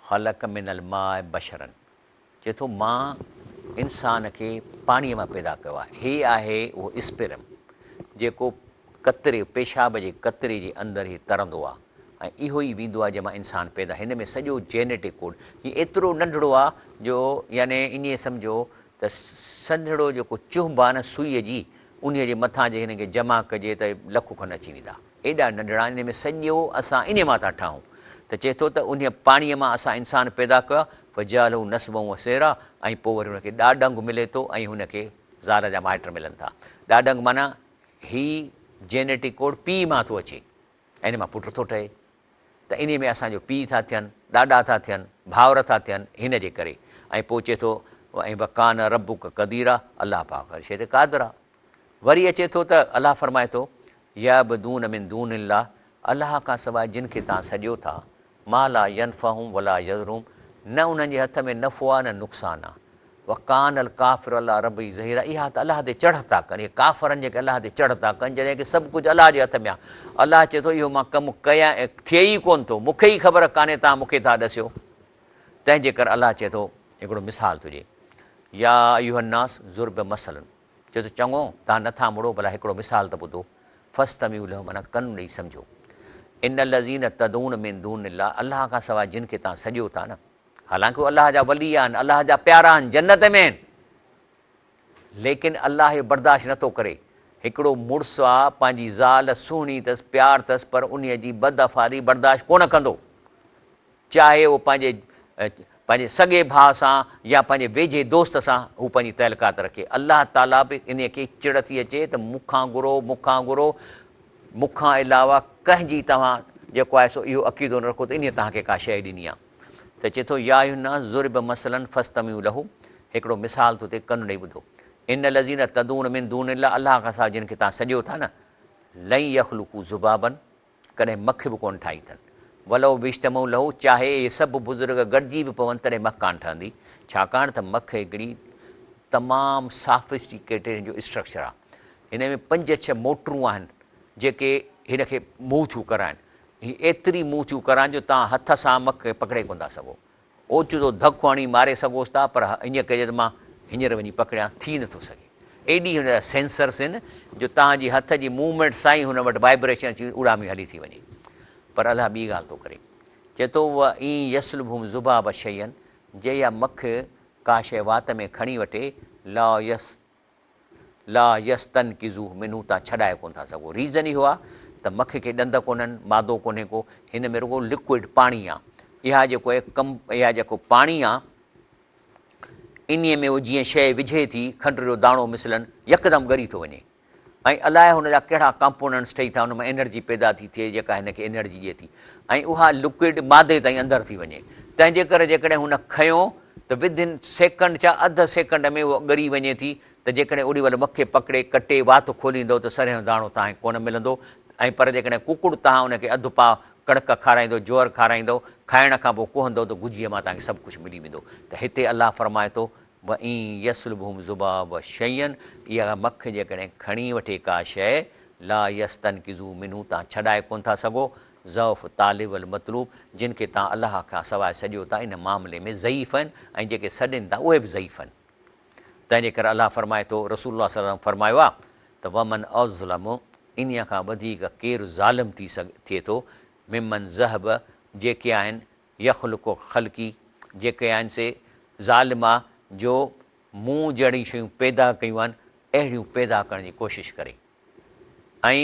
خلق من الماء بشرا چئي ٿو مان انسان کي پاڻيء مان پيدا ڪيو آهي. هي آهي اهو اسپرم جيڪو قطري، پيشاب جي قطري جي اندر هي ترندو آهي ۽ اهو ئي ويندو آهي جنهن مان انسان پيدا هن ۾ سڄو جينيٽڪ ڪوڊ هي ايترو ننڍڙو آهي جو يعني ائين سمجهو ته سنهڙو جيڪو چهنب آهي نه سوئيء جي انهيء جي مٿان جي هن کي جمع ڪجي ته لک کن اچي ويندا. ايڏا ننڍڙا انهيء ۾ سڄو اسان انهيء مان ٿا ٺاهون ته چئي ٿو ته انهيء پاڻيء مان اسان انسان پيدا ڪيو آهي فجعله نسبا وصهرا ۽ پوء وري هن کي ڏاڏنگ ملي ٿو ۽ هن کي زال جا مائٽ ملن ٿا. ڏاڏنگ معنيٰ هي جينيٽڪ ڪوڊ پيء مان ٿو اچي ۽ ان مان پٽ ٿو ٺهي ته انهيء ۾ اسان جو پيء ٿا ٿين، ڏاڏا ٿا ٿين، ڀائر ٿا ٿين هن جي ڪري ۽ پوء چئي ٿو ۽ وڪان ربک قديرا الله پاڪ هر شيء تي قادر آهي. وري اچي ٿو ته الله فرمائي ٿو، يعبدون من دون الله الله کان سواء جن کي توهان سڏيو ٿا، ما لا ينفعهم ولا يضرهم نه انهن جي هٿ ۾ نفعو آهي نه نقصان آهي. وڪان الڪافر علي ربه ظهيرا اها ته الله تي چڙهه ٿا ڪن، اهي ڪافر آهن جيڪي الله تي چڙهه ٿا ڪن جڏهن ڪه سڀ ڪجهه الله جي هٿ ۾ آهي. الله چئي ٿو اهو مان ڪم ڪيان ٿئي ئي ڪونه ٿو، مون کي ئي خبر ڪانهي توهان مون کي ٿا ڏسيو. تنهن جي ڪري الله چئي ٿو هڪڙو مثال ٿو ڏئي، يا ايها الناس ضرب مثل چيو ته چڱو، توهان نه ٿا مڙو، ڀلا هڪڙو مثال ته ٻڌو، فاستمعوا له معنيٰ ڪن ڏئي سمجهو. ان الذين تدعون من دون الله الله کان سواء جن کي توهان سڏيو ٿا نه، حالانڪه هو الله جا ولي آهن، الله جا پيارا آهن، جنت ۾ آهن، ليڪن الله اهو برداشت نه ٿو ڪري. هڪڙو مڙس آ، پنهنجي زال سهڻي اٿس، پيار اٿس، پر انهيء جي بدافعالي برداشت ڪونه ڪندو. چاهي اهو پنهنجي پنهنجي سڳي ڀاء سان يا پنهنجي ويجهي دوست سان هو پنهنجي تعلقات رکي. الله تعاليٰ به انهيء کي چڙ ٿي اچي ته مون کان گهرو، مون کان گهرو، مون کان علاوه ڪنهن جي توهان جيڪو آهي سو اهو عقيدو نه رکو ته انهيء توهان کي ڪا شيء ڏني آهي. ته چئي ٿو، يا ايها الناس ضرب مثلا فاستمعوا له هڪڙو مثال ٿو ٿئي ڪن ڏئي ٻڌو. ان الذين تدعون من دون الله الله کان سواء جن کي توهان سڏيو ٿا نه، لن يخلقوا ذبابا ڪڏهن مک به ڪونه ٺاهي اٿن. ولو اجتمعوا له چاهي اهي سڀ بزرگ گڏجي به پون تڏهن مک ڪانه ٺهندي، ڇاڪاڻ ته مک هڪڙي تمام سافسٽيڪيٽيڊ هن جو اسٽرڪچر آهي. هن ۾ پنج ڇهه موٽرون آهن جيڪي هن کي موو ٿيون ڪرائن. هي ايتري موو ٿيون ڪرائن جو توهان هٿ سان مک کي پڪڙي ڪونه ٿا سگهو. اوچتو ڌڪ هڻي ماري سگهوس ٿا پر ائين ڪجي ته مان هينئر وڃي پڪڙيانس ٿي نٿو سگهي. ايڏي هن جا سينسرس آهن جو توهان جي هٿ جي موومينٽ سان ئي هن وٽ وائبريشن اچي اڏامي هلي ٿي وڃي. پر الله ٻي ڳالهه ٿو ڪري. چئي ٿو وان يسلبهم ذباب شيئا جي اها مک ڪا شيء وات ۾ کڻي وٺي لا يس لا يستنقذوه منه تان ڇڏائي ڪونه ٿا سگهو. ريزن اهو آهي ته مک کي ڏند ڪونهن، مادو ڪونهي ڪو، هن ۾ رڳو لڪوئڊ پاڻي آهي. اها جيڪو آهي ڪم اها جيڪو پاڻي آهي انهي ۾ هو جيئن شيء وجهي ٿي کنڊ جو داڻو مثلاً يڪدم ڳري ٿو وڃي ۽ الائي هن جا ڪهڙا ڪمپوننٽس ٺهي ٿا ان مان انرجي پيدا ٿي ٿئي جيڪا هن کي انرجي ڏئي ٿي ۽ اها لڪوئڊ مادي تائين اندر ٿي وڃي تنهن جي ڪري جيڪڏهن هن کنيو ته ود ان سيڪنڊ ڇا اڌ سيڪنڊ ۾ اها ڳري وڃي ٿي ته جيڪڏهن اوڏي مهل مک کي پڪڙي ڪٽي وات کوليندؤ ته سرهيون داڻو توهان کي ڪونه ملندو ۽ پر جيڪڏهن ڪڪڙ توهان ان کي اڌ پاء ڪڻڪ کارائيندو، جوئر کارائيندو، کائڻ کان پوء ڪهندو ته گجيء مان توهان کي سڀ ڪجهه ملي ويندو. ته هتي الله فرمائي ٿو، وَإِن يَسْلُبْهُمُ الذُّبَابُ شَيْئًا اها مک جيڪڏهن کڻي وٺي ڪا شيء، لَا يَسْتَنْقِذُوهُ مِنْهُ توهان ڇڏائي ڪونه ٿا سگهو، ضعف الطالب والمطلوب جن کي توهان الله کان سواء سڏيو ٿا ان معاملي ۾ ضعيف آهن ۽ جيڪي سڏين ٿا اهي به ضعيف آهن. تنهن جي ڪري الله فرمائي ٿو، رسول الله صلي الله عليه وسلم فرمايو آهي ته ومن اظلم انهيء کان وڌيڪ ڪير ظالم ٿي ٿئي ٿو ممن ذهب جيڪي آهن يخلق خلقي جيڪي آهن سي ظالم آ جو مون جهڙيون شيون پيدا ڪيون آهن اهڙيون پيدا ڪرڻ جي ڪوشش ڪري ۽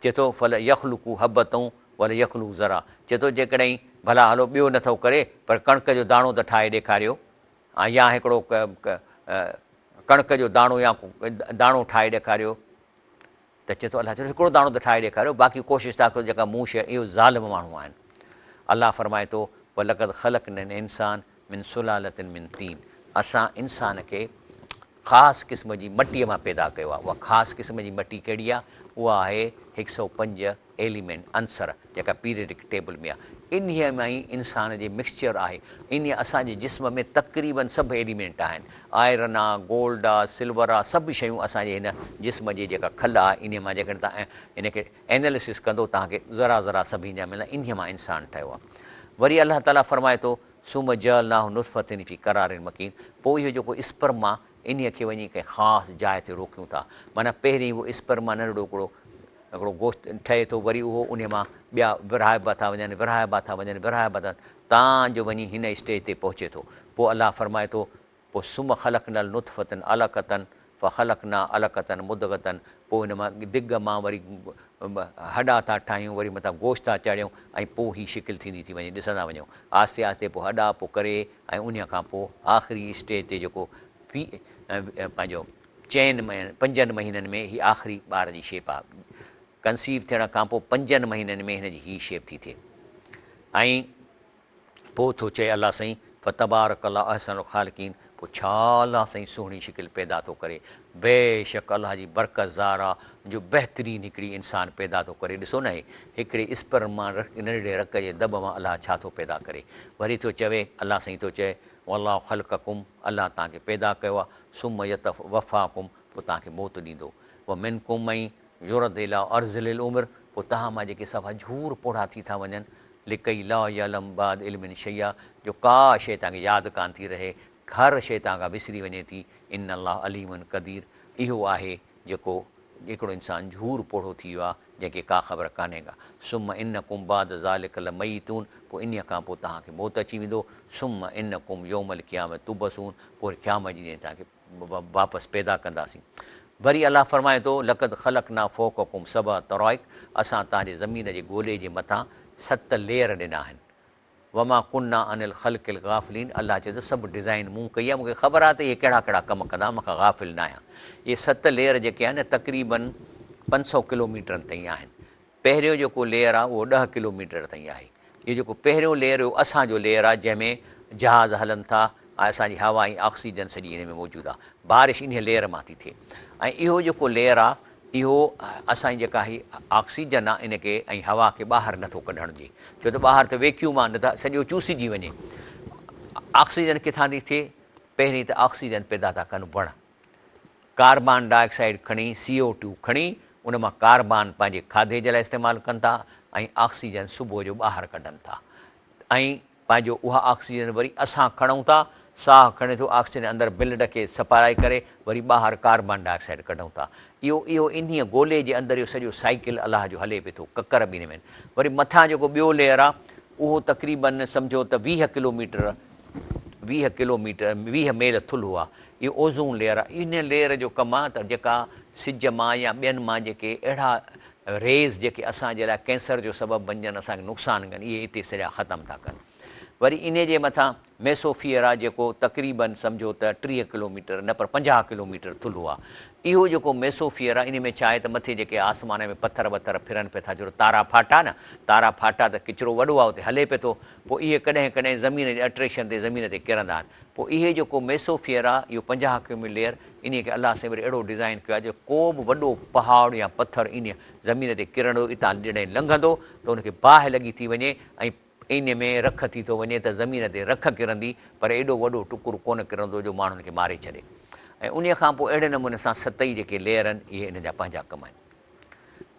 چئي ٿو فل يخلقو حبة ول يخلقو ذرة چئي ٿو جيڪڏهن ڀلا هلو ٻيو نه ٿو ڪري پر ڪڻڪ جو داڻو ته ٺاهي ڏيکاريو يا هڪڙو ڪڻڪ جو داڻو يا داڻو ٺاهي ڏيکاريو ته چئي ٿو الله چئي ٿو هڪڙو داڻو ته ٺاهي ڏيکاريو باقي ڪوشش ٿا ڪيو جيڪا مون شيء اهو ظالم ماڻهو آهن الله فرمائي ٿو ولقد خلقنا الانسان من سلالة من طين اسان انسان کي خاص قسم جي مٽيء مان پيدا ڪيو آهي. اها خاص قسم جي مٽي ڪهڙي آهي؟ اها آهي هڪ سئو پنج ايليمينٽ، عنصر، جيڪا پيريڊڪ ٽيبل ۾ آهي. انهيء مان ئي انسان جي مڪسچر آهي. انهيء اسان جي جسم ۾ تقريباً سڀ ايليمينٽ آهن. آئرن آ، گولڊ آ، سلور آ، سڀ شيون اسان جي هن جسم جي جيڪا کل آهي، انهيء مان جيڪڏهن توهان ان کي ايناليسس ڪندو توهان کي ذرا ذرا سڀني جا ملندا. انهيء مان انسان ٺهيو آهي. وري الله تعاليٰ فرمائي ٿو. ثم جعلناه نطفة في قرار مڪين پوء اهو جيڪو اسپرم آ انهيء کي وڃي ڪنهن خاص جاء تي روڪيون ٿا معنيٰ پهرين اهو اسپرم مان ننڍڙو هڪڙو هڪڙو گوشت ٺهي ٿو وري اهو انهيء مان ٻيا ورهائبا ٿا وڃن ورهائبا ٿا وڃن ورهائبا ٿا تان جو وڃي هن اسٽيج تي پهچي ٿو پوء الله فرمائي ٿو پوء ثم خلقنا النطفة علقة فخلقنا علقة مضغة پوء ان مان دڳ مان وري هڏا ٿا ٺاهيون وري مٿان گوشت ٿا چاڙهيون ۽ پوء هي شڪل ٿيندي ٿي وڃي ڏسندا وڃو آهستي آهستي پوء هڏا پوء ڪري ۽ انهيء کان پوء آخري اسٽيج تي جيڪو پنهنجو چئن پنجن مهينن ۾ هي آخري ٻار جي شيپ آهي ڪنسيو ٿيڻ کان پوء پنجن مهينن ۾ هن جي هي شيپ ٿي ٿئي ۽ پوء ٿو چئي الله سائين فتبارڪ الله احسن الخالقين پوء ڇا الله سائين سهڻي شڪل پيدا ٿو ڪري بيشڪ الله جي برڪت ظاهر آ جو بهترين هڪڙي انسان پيدا ٿو ڪري ڏسو نه هي هڪڙي اسپرم مان ننڍڙي رڪ جي دٻ مان الله ڇا ٿو پيدا ڪري وري ٿو چوي الله سائين ٿو چئي والله خلقڪم الله توهان کي پيدا ڪيو آ ثم يتوفاڪم پوء توهان کي موت ڏيندو ومنڪم من يرد الي ارذل العمر پوء توهان مان جيڪي صفا جهور پوڙها ٿي ٿا وڃن لڪي لا يعلم بعد علم شيئا جو ڪا شيء توهان کي ياد ڪانه ٿي رهي، هر شيء توهان کان وسري وڃي ٿي، ان الله عليم قدير اهو آهي جيڪو هڪڙو انسان جهور پوڙهو ٿي ويو آهي جنهن کي ڪا خبر ڪانهي ڪا، ثم انڪم بعد ذلڪ لميتون پوء انهيء کان پوء توهان کي موت اچي ويندو، ثم انڪم يوم القيامة تبعثون پوء وري قيامت جي ڏينهن توهان کي واپس پيدا ڪنداسين. وري الله فرمائي ٿو، لقد خلقنا فوقڪم سبع طرائق اسان توهان جي زمين جي گولي جي مٿان ست ليئر ڏنا آهن. وما ڪنا عن الخلق الغافلين الله چئي ٿو سڀ ڊزائين مون ڪئي آهي مون کي خبر آهي ته اهي ڪهڙا ڪهڙا ڪم ڪندا مان کان غافل ناهيان. اهي ست ليئر جيڪي آهن تقريباً 500 ڪلوميٽرن تائين آهن. پهريون جيڪو ليئر آهي اهو ڏهه ڪلوميٽر تائين آهي. اهو جيڪو پهريون ليئر اهو اسان جو ليئر آهي جنهن ۾ جهاز هلن ٿا ۽ اسان جي هوا ۽ آڪسيجن سڄي ان ۾ موجود آهي. بارش انهيء ليئر مان ٿي ٿئي ۽ اهو جيڪو ليئر آهي اهو اسان جي جيڪا هي آڪسيجن آهي ان کي ۽ هوا کي ٻاهر نٿو ڪڍڻ ڏئي ڇو ته ٻاهر ته ويڪيوم آهي نه ته سڄو چوسجي وڃي. آڪسيجن ڪٿان ٿي ٿئي؟ پهرين ته آڪسيجن پيدا ٿا ڪن وڻ. ڪاربان ڊاء آڪسائيڊ کڻي، سي او ٽو، کڻي ان مان ڪاربان پنهنجي کاڌي جي لاء استعمال ڪن ٿا ۽ آڪسيجن صبح جو ٻاهر ڪڍن ٿا ۽ پنهنجو اها آڪسيجن وري اسان کڻون ٿا، ساهه کڻي ٿو آڪسيجن اندر بلڊ کي سپلائي ڪري وري ٻاهر ڪاربان ڊاء آڪسائيڊ ڪڍون ٿا. اهو اهو انهيء گولي جي اندر اهو سڄو سائيڪل الله جو هلي پئي ٿو، ڪڪر به ان ۾ آهن. وري مٿان جيڪو ٻيو ليئر آهي اهو تقريبن سمجهو ته 20 ڪلوميٽر 20 ڪلوميٽر 20 ميل ٿلهو آهي. اهو اوزون ليئر آهي. ان ليئر جو ڪم آهي ته جيڪا سج مان يا ٻين مان جيڪي اهڙا ريز جيڪي اسان جي لاء ڪينسر جو سبب بنجن اسان کي نقصان ڪن اهي اتي سڄا ختم ٿا ڪن. وري انهي جي مٿان ميسوفيئر آ جيڪو تقريباً سمجهو ته 30 ڪلوميٽر نه پر 50 ڪلوميٽر ٿلهو آ. اهو جيڪو ميسوفيئر آ انهي ۾ ڇا آهي ته مٿي جيڪي آسمان ۾ پٿر وٿر ڦرن پئي ٿا جهڙو تارا ڦاٽا نه تارا ڦاٽا ته ڪچرو وڏو آ اتي هلي پئي ٿو پوء اهي ڪڏهن ڪڏهن زمين جي اٽريڪشن تي زمين تي ڪرندا آهن پوء اهي جيڪو ميسوفيئر آ اهو 50 ڪمي ليئر انهي کي الله سائين وري اهڙو ڊزائين ڪيو آ جو ڪو به وڏو پهاڙ يا پٿر انهي زمين تي ڪرندو اتان جڏهن لنگهندو ته ان کي باهه لڳي ٿي وڃي ۽ انهي ۾ رک ٿي ٿو وڃي ته زمين تي رک ڪرندي پر ايڏو وڏو ٽڪر ڪونه ڪرندو جو ماڻهن کي ماري ڇڏي ۽ انهي کان پوء اهڙي نموني سان ستئي جيڪي ليئر آهن اهي انهن جا پنهنجا ڪم آهن.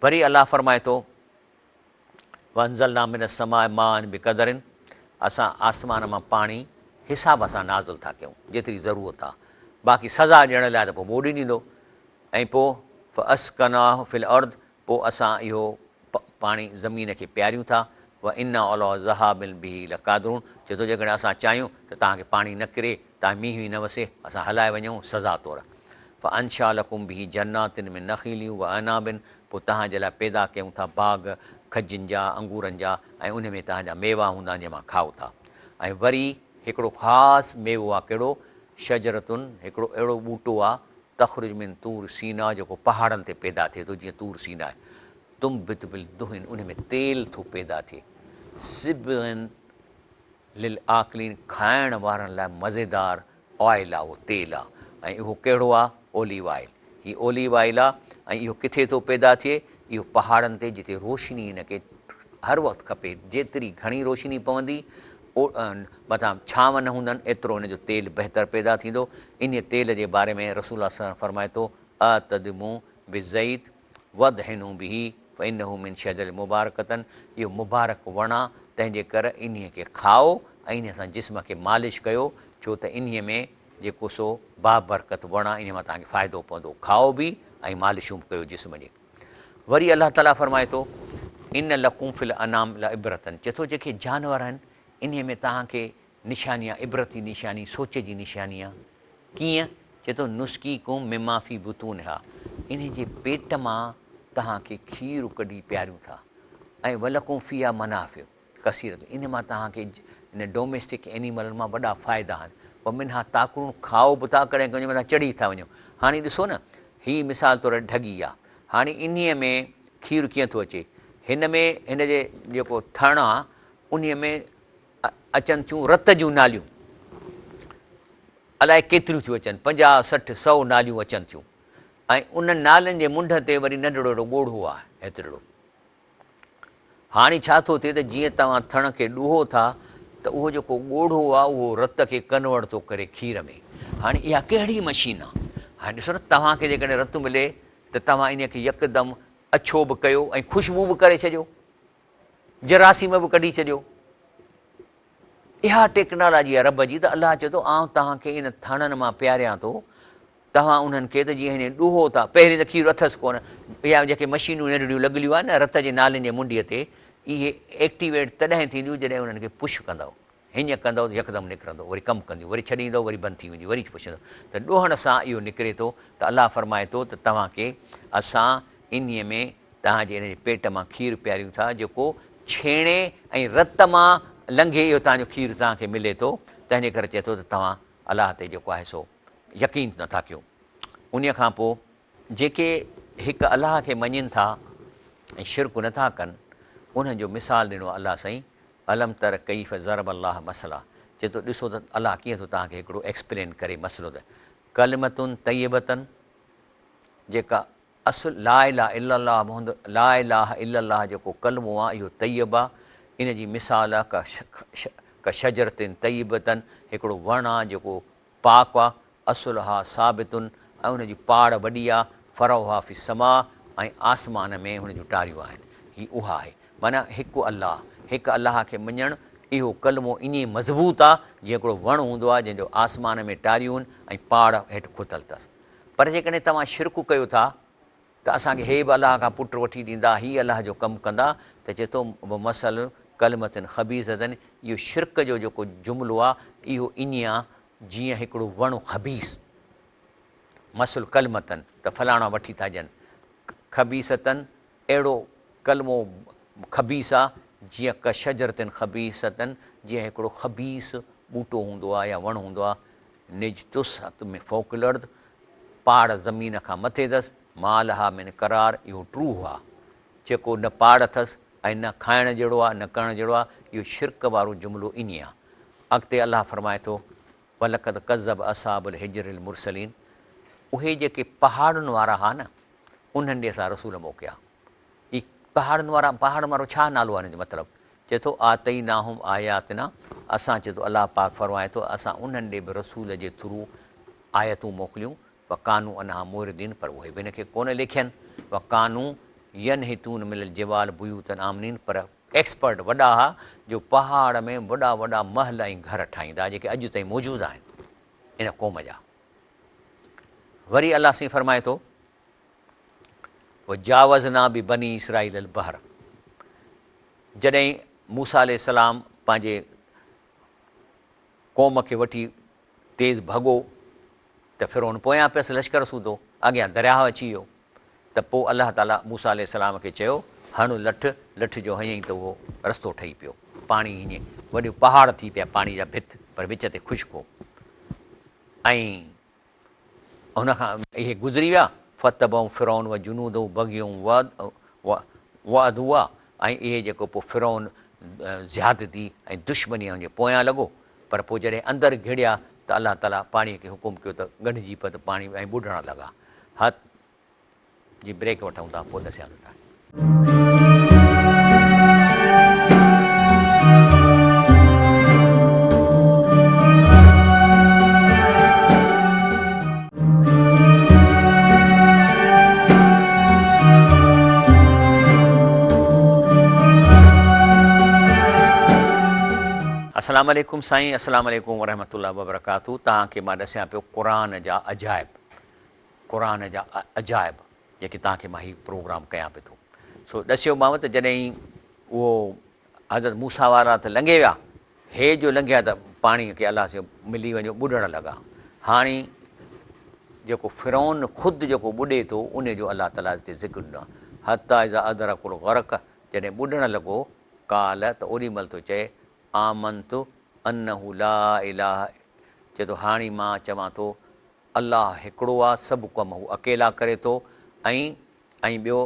وري الله فرمائي ٿو وانزلنا من السماء ماء بقدر اسان آسمان مان پاڻي حساب سان نازل ٿا ڪيون جيتري ضرورت آهي باقي سزا ڏيڻ لاء ته پوء ٻوڏ ڏيندو ۽ پوء فاسقناه في الارض پوء اسان اهو پاڻي زمين کي پياريون ٿا، وانا علي ذهاب به لقادرون، چئي ٿو جيڪڏهن اسان چاهيون ته توهان کي پاڻي نه ڪري، توهان مينهن ئي نه وسي، اسان هلائي وڃون سزا طور. فانشا لڪم به جنات من نخيل واعناب، پوء توهان جي لاء پيدا ڪيون ٿا باغ کجين جا، انگورن جا، ۽ انهي ۾ توهان جا ميوا هوندا آهن جنهن مان کائو ٿا. ۽ وري هڪڙو خاص ميوو آهي ڪهڙو؟ شجرة هڪڙو اهڙو ٻوٽو آهي تخرج من طور سينا جيڪو پهاڙن تي پيدا ٿئي ٿو جيئن طور سينا آهي تنبت بالدهن ان ۾ تيل ٿو پيدا ٿئي صبغ للآڪلين کائڻ وارن لاء مزيدار آئل آهي اهو تيل آهي ۽ اهو ڪهڙو آهي اوليو آئل هي اوليو آئل آهي ۽ اهو ڪٿي ٿو پيدا ٿئي اهو پهاڙن تي جتي روشني هن کي هر وقت کپي جيتري گهڻي روشني پوندي مٿان ڇانو نه هوندن ايترو هن جو تيل بهتر پيدا ٿيندو. انهيء تيل جي باري ۾ رسول الله صلعم فرمائي ٿو، اعتدموا بالزيت وادهنوا به فانه من شجر مبارڪة اهو مبارڪ وڻ آ تنهن جي ڪر انهيء کي کائو ۽ انهيء سان جسم کي مالش ڪيو ڇو ته انهيء ۾ جيڪو سو بابرڪت وڻ آ انهيء مان توهان کي فائدو پوندو کائو به ۽ مالشون به ڪيو جسم جي. وري الله تعاليٰ فرمائي ٿو، ان لڪم في الانعام لعبرة چئي ٿو جيڪي جانور آهن انهي ۾ توهان کي نشاني آهي، عبرتي نشاني، سوچ جي نشاني آهي. ڪيئن؟ چئي ٿو نسقيڪم مما في بطونها انهي جي پيٽ مان توهان کي کير ڪڍي پياريون ٿا ۽ ولڪم فيها منافع ڪثيرة ان مان توهان کي ان ڊوميسٽڪ اينيملن مان وڏا فائدا آهن ومنها تاڪلون کائو به ٿا ڪڏهن ڪڏهن مٿان چڙهي ٿا وڃو هاڻي ڏسو نه هي مثال طور ڍڳي آ هاڻي انهيء ۾ کير ڪيئن ٿو اچي هن ۾ هن جي جيڪو ٿڻ آ انهيء ۾ اچن ٿيون رت جون ناليون الائي ڪيتريون ٿيون اچن 50 60 100 ناليون اچن ٿيون ۽ انهن نالين جي منڍ تي وري ننڍڙو اهڙو ڳوڙهو آ هيترڙو هاڻي ڇا ٿو ٿئي ته جيئن توهان ٿڻ کي ڏوهو ٿا ته اهو جيڪو ڳوڙهو آهي اهو رت کي ڪنورٽ ٿو ڪري کير ۾. هاڻي اها ڪهڙي مشين آهي؟ هاڻي ڏسو نه توهان کي جيڪڏهن رت ملي ته توهان انهيء کي يڪدم اڇو به ڪيو ۽ خوشبو به ڪري ڇڏيو، جراثيم به ڪڍي ڇڏيو. اها ٽيڪنالاجي آهي رب جي ته الله چئي ٿو آئون توهان کي ان ٿڻن مان پياريان ٿو توهان انهن کي ته جيئن هن ڏوهو ٿا، پهرين ته کير اٿس ڪونه، اها جيڪي مشينون ننڍڙيون لڳليون آهن نه رت جي نالين جي منڍيء تي، اهي ايڪٽيويٽ تڏهن ٿينديون جڏهن انهن کي پش ڪندؤ، هيئن ڪندؤ ته يڪدم نڪرندو، وري ڪم ڪنديون، وري ڇڏيندؤ وري بند ٿي وينديون، وري پڇندؤ ته ڏوهڻ سان اهو نڪري ٿو ته الله فرمائي ٿو ته توهان کي اسان انهيء ۾ توهان جي ان جي پيٽ مان کير پياريون ٿا جيڪو ڇيڻي ۽ رت مان لنگهي اهو توهان جو کير توهان کي ملي ٿو، تنهن جي ڪري چئي ٿو ته توهان الله تي جيڪو آهي سو يقين نه ٿا ڪيون. انهيء کان پوء جيڪي هڪ الله کي مڃين ٿا ۽ شرڪ نه ٿا ڪن، انهن جو مثال ڏنو الله سائين، الم تر ڪيف ضرب الله مثلا، چئي ٿو ڏسو ته الله ڪيئن ٿو توهان کي هڪڙو ايڪسپلين ڪري مسئلو ته ڪلمة طيبة جيڪا اصل لا اله الا الله محمد لا اله الا الله جيڪو ڪلمو آ اهو طيب آ ان جي مثال آ ڪشجرة طيبة هڪڙو وڻ آ جيڪو پاڪ آ اصلها ثابت ۽ ان جي پاڙ وڏي آ فرعها في السماء ۽ آسمان ۾ هن جون ٽاريون آهن هي اها آهي معنيٰ هڪ الله هڪ الله کي مڃڻ اهو ڪلمو ائين مضبوط آ جيئن هڪڙو وڻ هوندو آ جنهن جو آسمان ۾ ٽاريون ۽ پاڙ هيٺ کتل اٿس پر جيڪڏهن توهان شرڪ ڪيو ٿا ته اسان کي هي به الله کان پٽ وٺي ڏيندا، هي الله جو ڪم ڪندا ته چئي ٿو ومثل ڪلمة خبيثة اهو شرڪ جو جيڪو جملو آ اهو ائين آ جيئن هڪڙو وڻ خبيث مثل ڪلمة ته فلاڻا وٺي ٿا ڏين خبيثة اهڙو ڪلمو خبيث آ جيئن ڪشجرة خبيثة جيئن هڪڙو خبيث ٻوٽو هوندو آهي يا وڻ هوندو آهي، نجتثت من فوق الارض، پاڙ زمين کان مٿي اٿس، ما لها من قرار، اهو ٽوهه آهي، جيڪو نه پاڙ اٿس ۽ نه کائڻ جهڙو آهي نه ڪرڻ جهڙو آهي، اهو شرڪ وارو جملو ائين آهي. اڳتي الله فرمائي ٿو، ولقد ڪذب اصحاب الحجر المرسلين، اهي جيڪي پهاڙن وارا ها نه، انهن ڏي اسان رسول موڪليا. هي پهاڙن وارا، پهاڙن وارو ڇا نالو آهي ان جو مطلب؟ چئي ٿو آتيناهم آياتنا، اسان چئي ٿو الله پاڪ فرمائي ٿو اسان انهن ڏي به رسول جي ٿرو آيتون موڪليون، وڪانوا عنها معرضين پر اهي به ان کي ڪونه ليکين، وڪانوا ينحتون من الجبال بيوتا آمنين پر ايڪسپرٽ وڏا ها جو پهاڙ ۾ وڏا وڏا محل ۽ گهر ٺاهيندا جيڪي اڄ تائين موجود آهن ان قوم جا. وري الله سائين فرمائي ٿو وجاوزنا ببني اسرائيل البحر جڏهن موسيٰ عليه السلام پنهنجي قوم کي وٺي تيز ڀڳو ته فرعون پويان پيس لشڪر سوڌو اڳيان درياهه اچي ويو ته پوء الله تعاليٰ موسيٰ عليه السلام کي چيو هڻ لٺ، لٺ جو هنيائين ته اهو رستو ٺهي پيو، پاڻي هيئن وڏو پهاڙ ٿي پيا پاڻي جا ڀت پر وچ تي خشڪ هو ۽ هن کان اهي گذري ويا، فاتبعهم فرعون وجنوده بغيا وعدوا ۽ اهي جيڪو پوء فرعون زيادتي ۽ دشمني هن جي پويان لڳو پر پوء جڏهن اندر گهڙيا ته الله تعاليٰ پاڻي کي حڪم ڪيو ته ڳنڍجي پئه ته پاڻي ۽ ٻڏڻ لڳا. هت جي بريڪ وٺون ٿا پوء ڏسيان ٿو توهان کي. اسلام عليڪم سائين اسلام عليڪم ورحمة الله وبرڪاته توهان کي مان ڏسيان پيو قرآن جا عجائب قرآن جا عجائب جيڪي توهان کي مان هي پروگرام ڪيان پيو ٿو سو ڏسيومانو ته جڏهن اهو حضرت موسيٰ وارا ته لنگهي ويا هي جو لنگهيا ته پاڻي کي الله سي ملي وڃو ٻڏڻ لڳا هاڻي جيڪو فرعون خود جيڪو ٻڏي ٿو ان جو الله تعاليٰ هتي ذڪر ڏنو حتيٰ اذا ادرڪ الغرق جڏهن ٻڏڻ لڳو قال ته اوڏي مهل ٿو چئي آمنت انه لا اله چئي ٿو هاڻي مان چوان ٿو الله هڪڙو آ سڀ ڪم هو اڪيلا ڪري ٿو ۽ ۽ ٻيو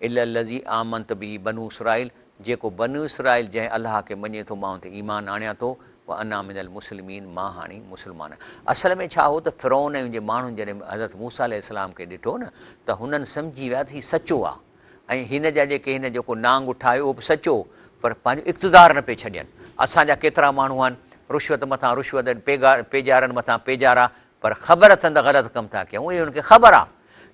الا الذي آمنت به بنو اسرائيل جيڪو بنو اسرائيل جنهن الله کي مڃي ٿو مان ان تي ايمان آڻيان ٿو وانا من المسلمين مان هاڻي مسلمان آهيان اصل ۾ ڇا هو ته فرعون ۽ ان جي ماڻهن جڏهن حضرت موسيٰ عليه السلام کي ڏٺو نه ته هنن سمجهي ويا ته هي سچو آ ۽ هن جا جيڪي هن جيڪو نانگ ٺاهيو اهو به سچو هو پر پنهنجو اقتدار نه پئي ڇڏين. اسان جا ڪيترا ماڻهو آهن رشوت مٿان رشوت پيجارن مٿان پيجارا پر خبر اٿن ته غلط ڪم ٿا ڪيون اهي هن کي خبر آ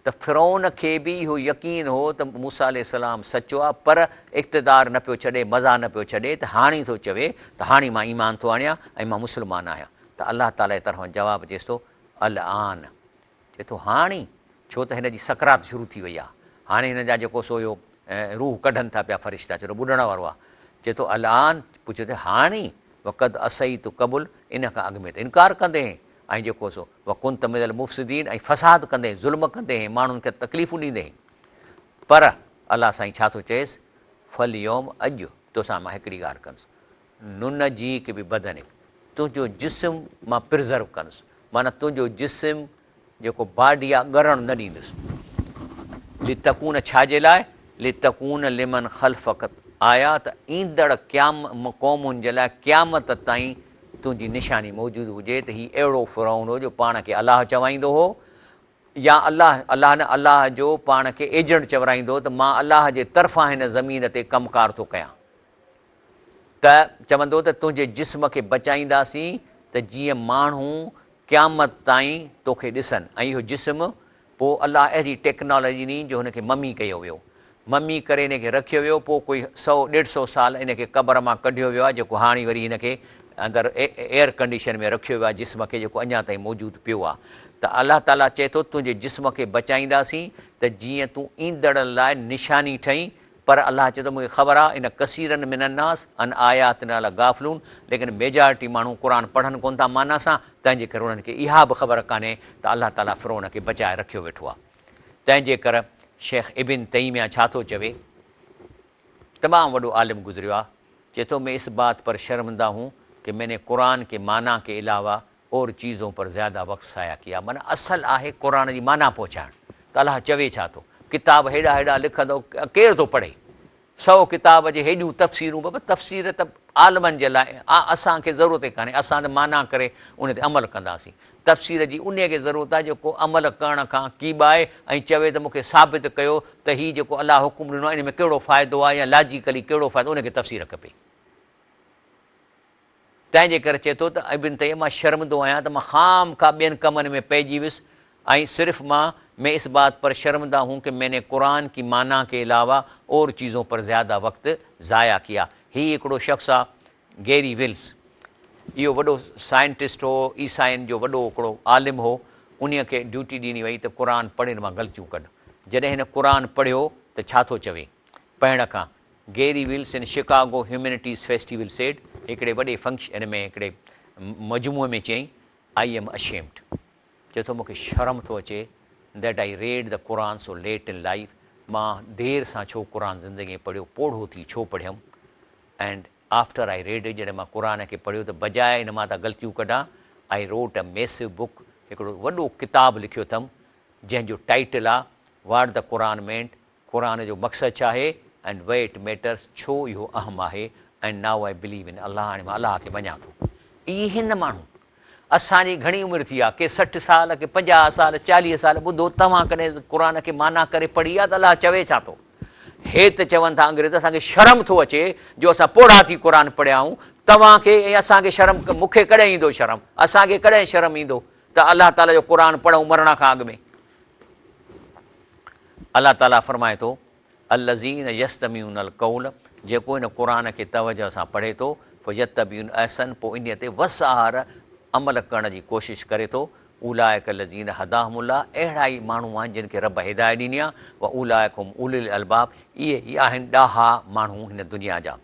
ته فرعون کي به اهو يقين هو ته موسيٰ عليه السلام سچو آ پر اقتدار نه پيو ڇڏي مزا نه پيو ڇڏي ته هاڻي ٿو چوي ته هاڻي مان ايمان ٿو آڻيان ۽ مان مسلمان آهيان ته الله تعاليٰ جي طرفان جواب اچيس ٿو الآن چئي ٿو هاڻي ڇو ته هن جي سڪرات شروع ٿي وئي آهي، هاڻي هن جا جيڪو سو اهو روح ڪڍن ٿا پيا فرشتا، چئي ٿو ٻڏڻ وارو آهي، چئي ٿو الآن، پڇيو ته هاڻي، وقد عصيت قبل، ان کان اڳ ۾ ته انڪار ڪندي هئين ۽ جيڪو سو وڪنت من المفسدين ۽ فساد ڪندي هئين، ظلم ڪندي هئين، ماڻهن کي تڪليفون ڏيندي هئين، پر الله سائين ڇا ٿو چئيس، فاليوم اڄ توسان مان هڪڙي ڳالهه ڪندس، ننجيڪ ببدنڪ، تنهنجو جسم مان پرزرو ڪندس، معنيٰ تنهنجو جسم جيڪو باڊي آ ڳرڻ نه ڏيندس. لتڪون ڇا جي لاء؟ لتڪون لمن خلفک آيا ته ايندڙ قيام قومن جي لاء قيامت تائين تنهنجي نشاني موجود هجي ته هي اهڙو فرعون هو جو پاڻ کي الله چوائيندو هو يا الله الله نه الله جو پاڻ کي ايجنٽ چورائيندو هو ته مان الله جي طرفان هن زمين تي ڪم ڪار ٿو ڪيان. ته چوندو ته تنهنجي جسم کي بچائينداسين ته جيئن ماڻهو قيامت تائين توکي ڏسن ۽ اهو جسم پوء الله اهڙي ٽيڪنالاجي ڏني جو هن کي ممي ڪيو ويو ممي ڪري هن کي رکيو ويو پوء ڪوئي سئو ڏيڍ سئو سال ان کي قبر مان ڪڍيو ويو آهي جيڪو هاڻي وري هن کي اندر ايئر ڪنڊيشن ۾ رکيو ويو آهي جسم کي جيڪو اڃا تائين موجود پيو آهي ته الله تعاليٰ چئي ٿو تنهنجي جسم کي بچائينداسين ته جيئن تون ايندڙن لاء نشاني ٺهين پر الله چئي ٿو مون کي خبر آهي ان ڪثيرا من الناس عن آياتنا لغافلون ليڪن ميجارٽي ماڻهو قرآن پڙهن ڪونه ٿا معنيٰ سان تنهن جي ڪري انهن کي اها به خبر ڪانهي ته الله تعاليٰ فرعون کي بچائي رکيو ويٺو آهي تنهن جي ڪر شيخ ابن تيميه ڇا ٿو چوي تمام وڏو عالم گذريو آهي چئي ٿو مين اس بات پر شرمنده هون ڪه مين ني قرآن ڪي معنيٰ ڪي علاوه اور چيزون پر زياده وقت ضايع ڪيا معنيٰ اصل آهي قرآن جي معنيٰ پهچائڻ ته الله چوي ڇا ٿو ڪتاب هيڏا هيڏا لکندو ڪير ٿو پڙهي سو ڪتاب جي هيڏيون تفسيرون بابا تفسير ته عالمن جي لاء آ اسان کي ضرورت ئي ڪانهي اسان ته معنيٰ ڪري ان تي عمل ڪنداسين تفسير جي انهي کي ضرورت آ جيڪو عمل ڪرڻ کان ڪيٻائي ۽ چوي ته مون کي ثابت ڪيو ته هي جيڪو الله حڪم ڏنو آ ان ۾ ڪهڙو فائدو آ يا لاجيڪلي ڪهڙو فائدو ان کي تفسير کپي. تنهن جي ڪري چئي ٿو ته ابن تيميه مان شرمندو آهيان ته مان خام خواه ٻين ڪمن ۾ پئجي ويس ۽ صرف مان مين اس بات پر شرمنده هون ڪه مين ني قرآن ڪي معنيٰ ڪي علاوه اور چيزون پر زياده وقت ضايع ڪيا. هي هڪڙو شخص آ گيري ولز اهو وڏو سائنٽسٽ هو عيسائين جو وڏو هڪڙو عالم هو انهي کي ڊيوٽي ڏني وئي ته قرآن پڙهه ان مان غلطيون ڪڍ جڏهن هن قرآن پڙهيو ته ڇا ٿو چوي پڙهڻ کان Garry Wills in Chicago Humanities Festival said, هڪڙي وڏي فنڪشن ۾ هڪڙي مجموعي ۾ چيائين، I M ashamed, چئي ٿو مون کي شرم ٿو اچي، that I read the Quran so late in life, مان دير سان ڇو قرآن زندگي ۾ پڙهيو، پوڙهو ٿي ڇو پڙهيم، and after I read it, جڏهن مان قرآن کي پڙهيو ته بجاء ان مان ته غلطيون ڪڍان، I wrote a massive book, هڪڙو وڏو ڪتاب لکيو اٿم، جنهن جو ٽائيٽل آ، what the Quran meant, قرآن جو مقصد ڇا آهي and why it matters ڇو اهو اهم آهي and now I believe in Allah هاڻي مان الله کي مڃان ٿو. اهي هن ماڻهو اسان جي گهڻي عمر ٿي آهي ڪي 60 سال ڪي 50 سال 40 سال ٻڌو توهان ڪڏهن قرآن کي معنيٰ ڪري پڙهي آهي ته الله چوي ڇا ٿو هي ته چون ٿا انگريز اسان کي شرم ٿو اچي جو اسان پوڙها ٿي قرآن پڙهيا آهيون توهان کي ۽ اسان کي شرم مون کي ڪڏهن ايندو شرم اسان کي ڪڏهن شرم ايندو ته الله تعالي جو قرآن پڙهون مرڻ کان اڳ ۾ الله تعاليٰ فرمائي ٿو، الذين يستمعون القول جيڪو هن قرآن کي توجه سان پڙهي ٿو، فيتبعون احسن پوء انهيء تي وس آهر عمل ڪرڻ جي ڪوشش ڪري ٿو، اولئڪ الذين هداهم الله اهڙا ئي ماڻهو آهن جن کي رب هدايت ڏني آهي، واولئڪ هم اولو الالباب اهي ئي آهن ڏاها ماڻهو هن دنيا جا.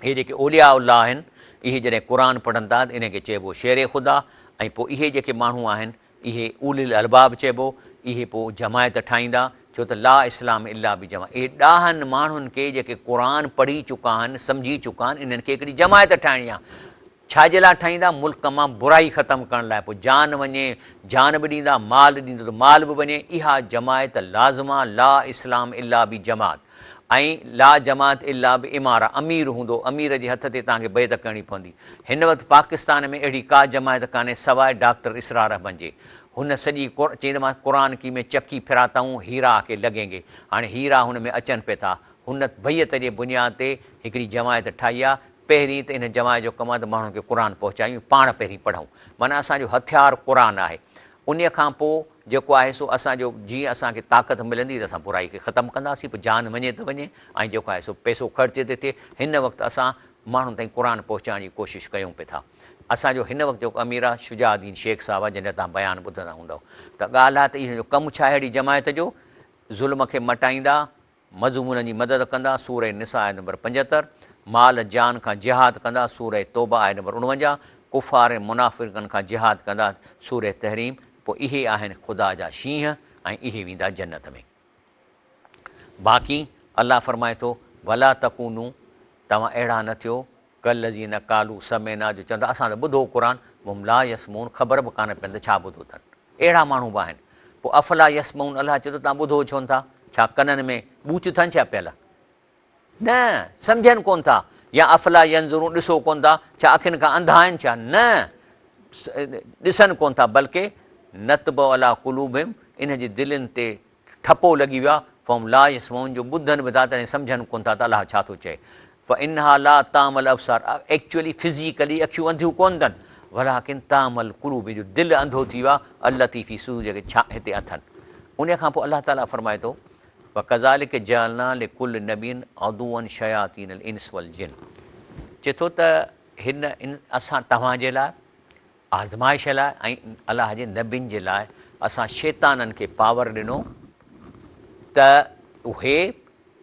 اهي جيڪي اولياء الله آهن، اهي جڏهن قرآن پڙهن ٿا ته انهن کي چئبو شعر خدا ۽ پوء اهي جيڪي ماڻهو آهن، اهي اولي الالباب چئبو، اهي پوء جماعت ٺاهيندا، ڇو ته لا اسلام الا بجماعت، اهي ڏاهن ماڻهن کي جيڪي قرآن پڙهي چڪا آهن، سمجهي چڪا آهن، انهن کي هڪڙي جماعت ٺاهڻي آهي. ڇا جي لاء ٺاهيندا؟ ملڪ مان برائي ختم ڪرڻ لاء، پوء جان وڃي جان به ڏيندا، مال ڏيندو ته مال به وڃي، اها جماعت لازم آ، لا اسلام الا بجماعت ۽ لا جماعت الا باماره، امير هوندو، امير جي هٿ تي توهان کي بيعت ڪرڻي پوندي. هن وقت پاڪستان ۾ اهڙي ڪا جماعت ڪانهي سواء ڊاڪٽر اسرار احمد جي. هن سڄي چيائين ته مان قرآن ڪي مين چڪي ڦراتا هون هيرا آڪي لگين گي، هاڻي هيرا هن ۾ اچن پئي ٿا. هن بيعت جي بنياد تي هڪڙي جماعت ٺاهي آ، پهرين ته ان جماعت جو ڪم آهي ته ماڻهن کي قرآن پهچايون ۽ پاڻ پهرين پڙهون. معنيٰ اسان جو هٿيار قرآن آهي. انهيء کان پوء جيڪو آهي سو اسان جو جيئن اسان کي طاقت ملندي ته اسان برائي کي ختم ڪنداسين پوء جان وڃي ته وڃي ۽ جيڪو آهي سو پئسو خرچ ته ٿئي. هن وقت اسان ماڻهن تائين قرآن پهچائڻ جي ڪوشش ڪيون پئي ٿا. اسان جو هن وقت جيڪو امير آهي شجاع الدين شيخ صاحب آهي جنهن جا توهان بيان ٻڌندا هوندؤ ته ڳالهه آهي ته اهو جو ڪم ڇا آهي اهڙي جماعت جو ظلم کي مٽائيندا مظلومن جي مدد ڪندا، سورة نساء آيت نمبر 75، مال جان کان جهاد ڪندا، سورة توبه آيت نمبر 49، ڪفار ۽ منافقن کان جهاد ڪندا، سورة تحريم، پوء اهي آهن خدا جا شينهن ۽ اهي ويندا جنت ۾. باقي الله فرمائي ٿو، ولا تڪونوا توهان اهڙا نه ٿيو ڪالذين قالوا سمعنا جو چوندا اسان ته ٻڌو قرآن وهم لا يسمعون خبر به ڪانه پين ته ڇا ٻڌو اٿن اهڙا ماڻهو به آهن پوء افلا يسمعون الله چئي ٿو توهان ٻڌو ڇو نٿا ڇا ڪنن ۾ ٻوچ اٿن ڇا پيل نه سمجهن ڪون ٿا يا افلا ينظرون ڏسو ڪون ٿا ڇا اکين کان انڌا آهن ڇا نه ڏسن ڪون ٿا بلڪه نطبع علي قلوبهم ان جي دلين تي ٺپو لڳي ويو آهي، فهم لا يسمعون جو ٻڌن به ٿا تڏهن سمجهن ڪونه ٿا ته الله ڇا ٿو چئي. فانها لا تعمي الابصار ايڪچوئلي فزيڪلي اکيون انڌيون ڪونه اٿن ولڪن تعمي القلوب جو دل انڌو ٿي ويو آهي التي في صدور جيڪي ڇا هتي اٿن. انهيء کان پوء الله تعاليٰ فرمائي ٿو وڪذلڪ جعلنا لڪل نبي عدوا شياطين الانس والجن چئي ٿو ته هن اسان توهان جي لاء آزمائش لاء ۽ الله جي نبين جي لاء اسان شيطانن کي پاور ڏنو ته اهي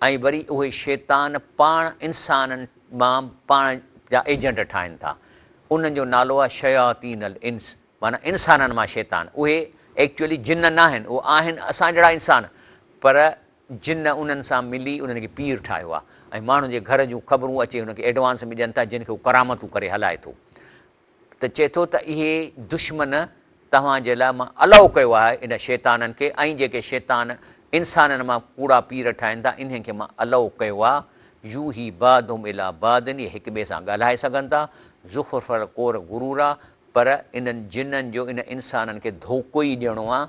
۽ وري اهي شيطان پاڻ انسانن مان پاڻ جا ايجنٽ ٺاهن ٿا انهن جو نالو آهي شياطين الانس معنيٰ انسانن مان شيطان اهي ايڪچوئلي جن ناهن اهي آهن اسان جهڙا انسان پر جن انهن سان ملي انهن کي پير ٺاهيو آهي ۽ ماڻهن جي گهر جون خبرون اچي هن کي ايڊوانس ۾ ڏين ٿا جن کي هو ڪرامتون ڪري هلائي ٿو. ته چئي ٿو ته اهي دشمن توهان جي لاء مان الائو ڪيو آهي ان شيطانن کي ۽ جيڪي شيطان انسانن مان ڪوڙا پير ٺاهين ٿا انهن کي مان الائو ڪيو آهي يوحي بعضهم الي بعض اهي هڪ ٻئي سان ڳالهائي سگهن ٿا زخرف القول غرورا پر انهن جنن جو ان انسانن کي ڌوڪو ئي ڏيڻو آهي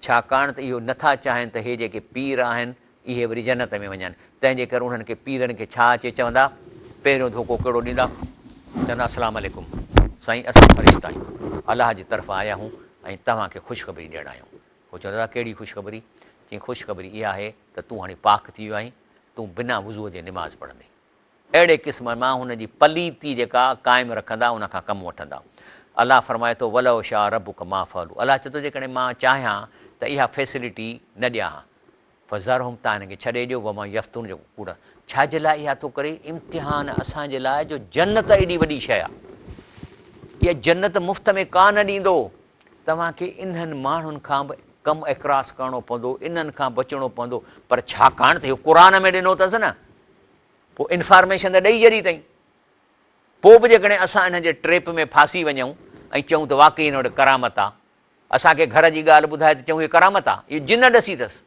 ڇاڪاڻ ته اهو نٿا چاهين ته هي جيڪي پير آهن اهي وري جنت ۾ وڃن، تنهن جي ڪري انهن کي پيرن کي ڇا اچي چوندا، پهريون ڌوڪو ڪهڙو ڏيندا، چوندا السلام عليڪم سائين اسان فرشتا آهيون، الله جي طرفان آيا آهيون ۽ توهان کي خوشخبري ڏيڻ آيا آهيون. هو چوندا ڪهڙي خوشخبري؟ چيائين خوشخبري اها آهي ته تون هاڻي پاڪ ٿي ويو آهين، تون بنا وضوء جي نماز پڙهندين. اهڙي قسم مان هن جي پليتي جيڪا قائم رکندا ان کان ڪم وٺندا. الله فرمائي ٿو ولو شاء ربک ما فعلوا الله چئي ٿو جيڪڏهن مان چاهيان ته اها فيسلٽي نه ڏيان ها. فذرهم توهان هنن کي ڇڏي ڏيو وما يفترون جيڪو ڪوڙ ڇا جي لاء اها ٿو ڪري امتحان اسان جي لاء جو جنت ايڏي وڏي شيء آهي اها جنت مفت ۾ ڪا نه ڏيندو توهان کي انهن ماڻهن کان به ڪم اڪراس ڪرڻو پوندو انهن کان بچڻو پوندو پر ڇاڪاڻ ته اهو قرآن ۾ ڏنو اٿس نه پوء انفارميشن ته ڏئي ڇڏي اٿئي پوء به جيڪڏهن اسان انهن جي ٽريپ ۾ ڦاسي وڃون ۽ چئون ته واقعي هن وٽ ڪرامت آهي اسان کي گهر جي ڳالهه ٻڌائي ته چئون هي ڪرامت آ، اهو جن ڏسي اٿس.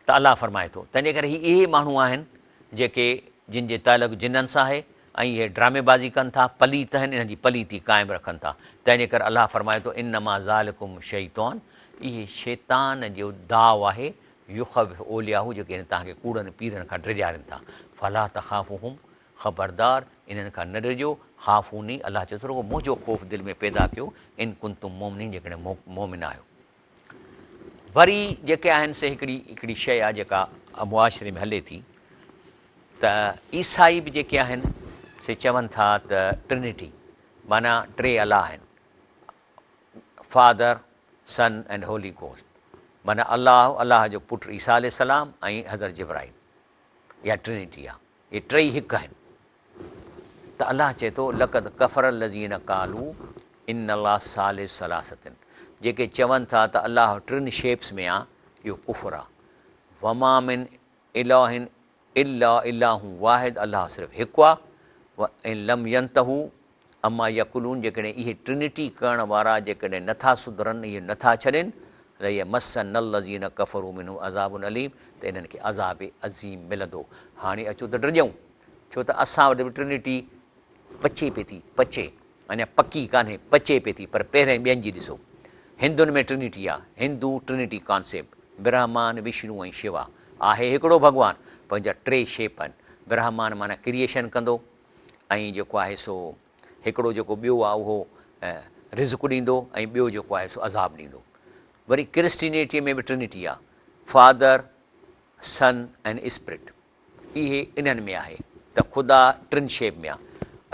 ته الله فرمائي ٿو، تنهنجي ڪري هي اهي ماڻهو آهن جيڪي جن جي تعلق جنن سان آهي ۽ اهي ڊرامي بازي ڪن ٿا، پليت آهن، انهن جي پليتي قائم رکن ٿا. تنهنجي ڪري الله فرمائي ٿو، انما ذالڪم الشيطان، اهي شيطان جو داء آهي، يخوف اولياءه، جيڪي هن توهان کي ڪوڙن پيرن کان ڊيڄارين ٿا، فلا تخافوهم، خبردار! انهن کان نه ڊڄو، خافوني، الله چئي ٿو رڳو منهنجو خوف دل ۾ پيدا ڪيو، ان ڪنتم مؤمنين جيڪڏهن مؤمن آهيو. وري جيڪي آهن سي هڪڙي هڪڙي شيء آهي جيڪا معاشري ۾ هلي ٿي ته عيسائي به جيڪي آهن سي چون ٿا ته ٽرنٽي معنيٰ ٽي الله آهن فادر سن اينڊ هولي گوسٽ معنيٰ الله، الله جو پٽ عيسيٰ عليه السلام ۽ حضرت جبرائيل اها ٽرنٽي آهي. اهي ٽئي هڪ آهن ته الله چئي ٿو لقد ڪفر الذين قالوا ان الله ثالث ثلاثة جيڪي چون ٿا ته الله ٽن شيپس ۾ آ اهو ڪفر آ وما من اله الا اله واحد الله صرف هڪ آ وان لم ينتهوا عما يقولون جيڪڏهن اهي ٽرنٽي ڪرڻ وارا جيڪڏهن نه ٿا سڌرن اهي نه ٿا ڇڏين ليمسن الذين ڪفروا منهم عذاب اليم ته انهن کي عذاب عظيم ملندو. هاڻي اچو ته ڊڄون ڇو ته اسان وٽ به ٽرنٽي پچي پئي ٿي پچي اڃا پڪي ڪانهي پچي پئي ٿي پر پهرين ٻين جي ڏسو هندن ۾ ٽرنٽي آ هندو ٽرنٽي ڪانسيپٽ برهمان وشنو ۽ شوا آهي هڪڙو ڀڳوان پر ان جا ٽي شيپ آهن برهمان معنيٰ ڪريئيشن ڪندو ۽ جيڪو آهي سو هڪڙو جيڪو ٻيو آهي اهو رزق ڏيندو ۽ ٻيو جيڪو آهي سو عذاب ڏيندو. وري ڪرسٽينيٽيء ۾ به ٽرنٽي آهي، فادر، سن ۽ اسپرٽ. اهي انهن ۾ آهي ته خدا ٽن شيپ ۾ آهي.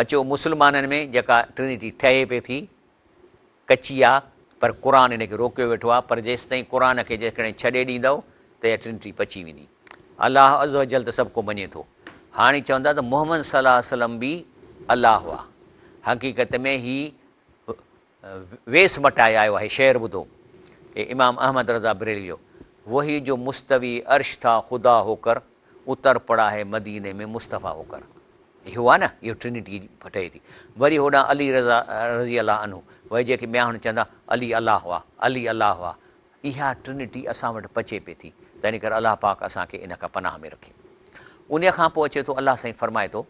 اچو مسلمانن ۾ جيڪا ٽرنٽي ٺهي پئي ٿي، ڪچي آ پر قرآن ان کي روڪيو ويٺو آ پر جيستائين قرآن کي جيڪڏهن ڇڏي ڏيندؤ ته اها ٽرنٽي پچي ويندي. الله عزوجل ته سڀ ڪو مڃي ٿو. هاڻي چوندا ته محمد صلي الله عليه وسلم به الله آ. حقيقت ۾ هي ويس مٽائي آيو آهي. شعر ٻڌو هي امام احمد رضا بريلوي جو وهي جو مستوي عرش ٿا خدا هوڪر اتر پڙا هي مديني ۾ مصطفيٰ هوڪر. اهو آهي نه اهو ٽرنٽي ٺهي ٿي وري هوڏانهن علي رضا رضي الله عنه وري جيڪي مياهڻ چوندا علي الله هئا علي الله هئا اها ٽرنٽي اسان وٽ پچي پئي ٿي تنهن ڪري الله پاڪ اسان کي ان کان پناهه ۾ رکي ان کان پوء اچي ٿو الله سائين فرمائي ٿو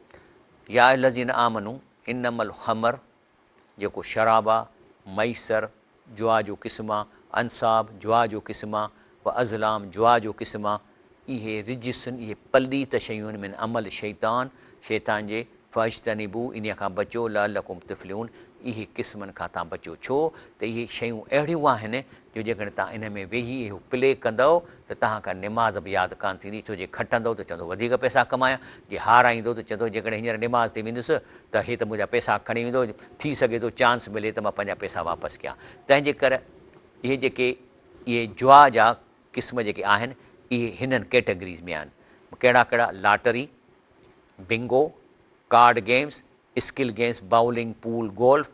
يا الذين آمنو انما الخمر جيڪو شراب آ، ميسر، جوا جو قسم آ، انصاب، جوا جو قسم آ، و ازلام، جوا جو قسم آ، اهي رجس، اهي پليت شيون من عمل الشيطان، شيطان جي، فاجتنبوه، انهيء کان بچو، لعلڪم تفلحون، اهي قسمن کان توهان بچو، ڇو ته اهي شيون اهڙيون آهن جو جيڪڏهن توهان انهن ۾ ويهي اهو پلي ڪندؤ ته توهان کان نماز به ياد ڪانه ٿيندي، ڇو جي کٽندؤ ته چوندؤ وڌيڪ پئسا ڪمايان، جي هارائيندؤ ته چوندؤ جيڪڏهن هينئر نماز تي ويندس ته هي ته منهنجا پئسا کڻي ويندو، ٿي سگهي ٿو چانس ملي ته مان پنهنجا پئسا واپس ڪيان. تنهن جي ڪري اهي جيڪي اهي جوا جا قسم جيڪي آهن اهي هنن ڪيٽيگريز ۾ آهن. ڪهڙا ڪهڙا lottery, bingo, card games, skill games, bowling, pool, golf,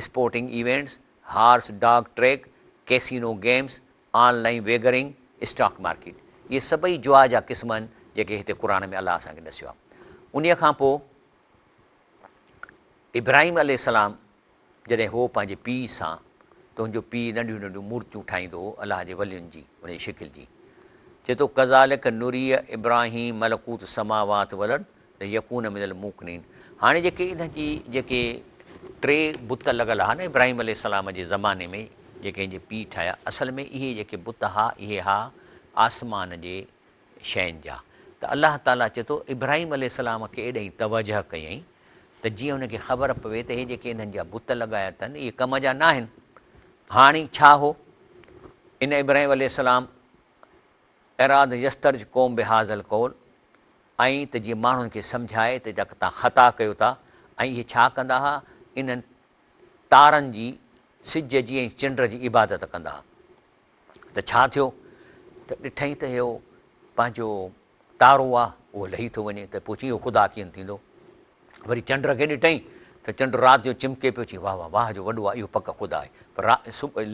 sporting events, horse dog track, casino games, online wagering, stock market. اهي سڀئي جوا جا قسم آهن جيڪي هتي قرآن ۾ الله اسان کي ڏسيو آهي. انهيء کان پوء. ابراهيم عليه السلام جڏهن هو پنهنجي پيء سان ته هن جو پيء ننڍيون ننڍيون مورتيون ٺاهيندو هو الله جي ولين جي ان جي شڪل جي چئي ٿو ڪذالڪ نري ابراهيم ملڪوت السماوات والارض ليڪون من الموقنين هاڻي جيڪي ان جي جيڪي ٽي بت لڳل ها نه ابراهيم عليه السلام جي زماني ۾ جيڪي هن جي پيء ٺاهيا اصل ۾ اهي جيڪي بت ها اهي ها آسمان جي شين جا ته الله تعاليٰ چئي ٿو ابراهيم عليه السلام کي ايڏهين توجهه ڪيائين ته جيئن هن کي خبر پوي ته هي جيڪي انهن جا بت لڳايا اٿن اهي ڪم جا ناهن. هاڻي ڇا هو؟ ان ابراهيم عليه السلام اراد يسترج قوم بهذا القول ۽ ته جيئن ماڻهن کي سمجهائي ته جيڪا توهان خطا ڪيو ٿا ۽ اهي ڇا ڪندا ها انهن تارن جي سج جي ۽ چنڊ جي عبادت ڪندا ها ته ڇا ٿيو ته ڏٺائين ته اهو پنهنجو تارو آ اهو لهي ٿو وڃي ته پوء چيائين اهو خدا ڪيئن ٿيندو؟ وري چنڊ کي ڏٺائين ته چنڊ رات جو چمڪي پيو چيائين واه واه واه جو وڏو آ اهو پڪ خدا آهي پر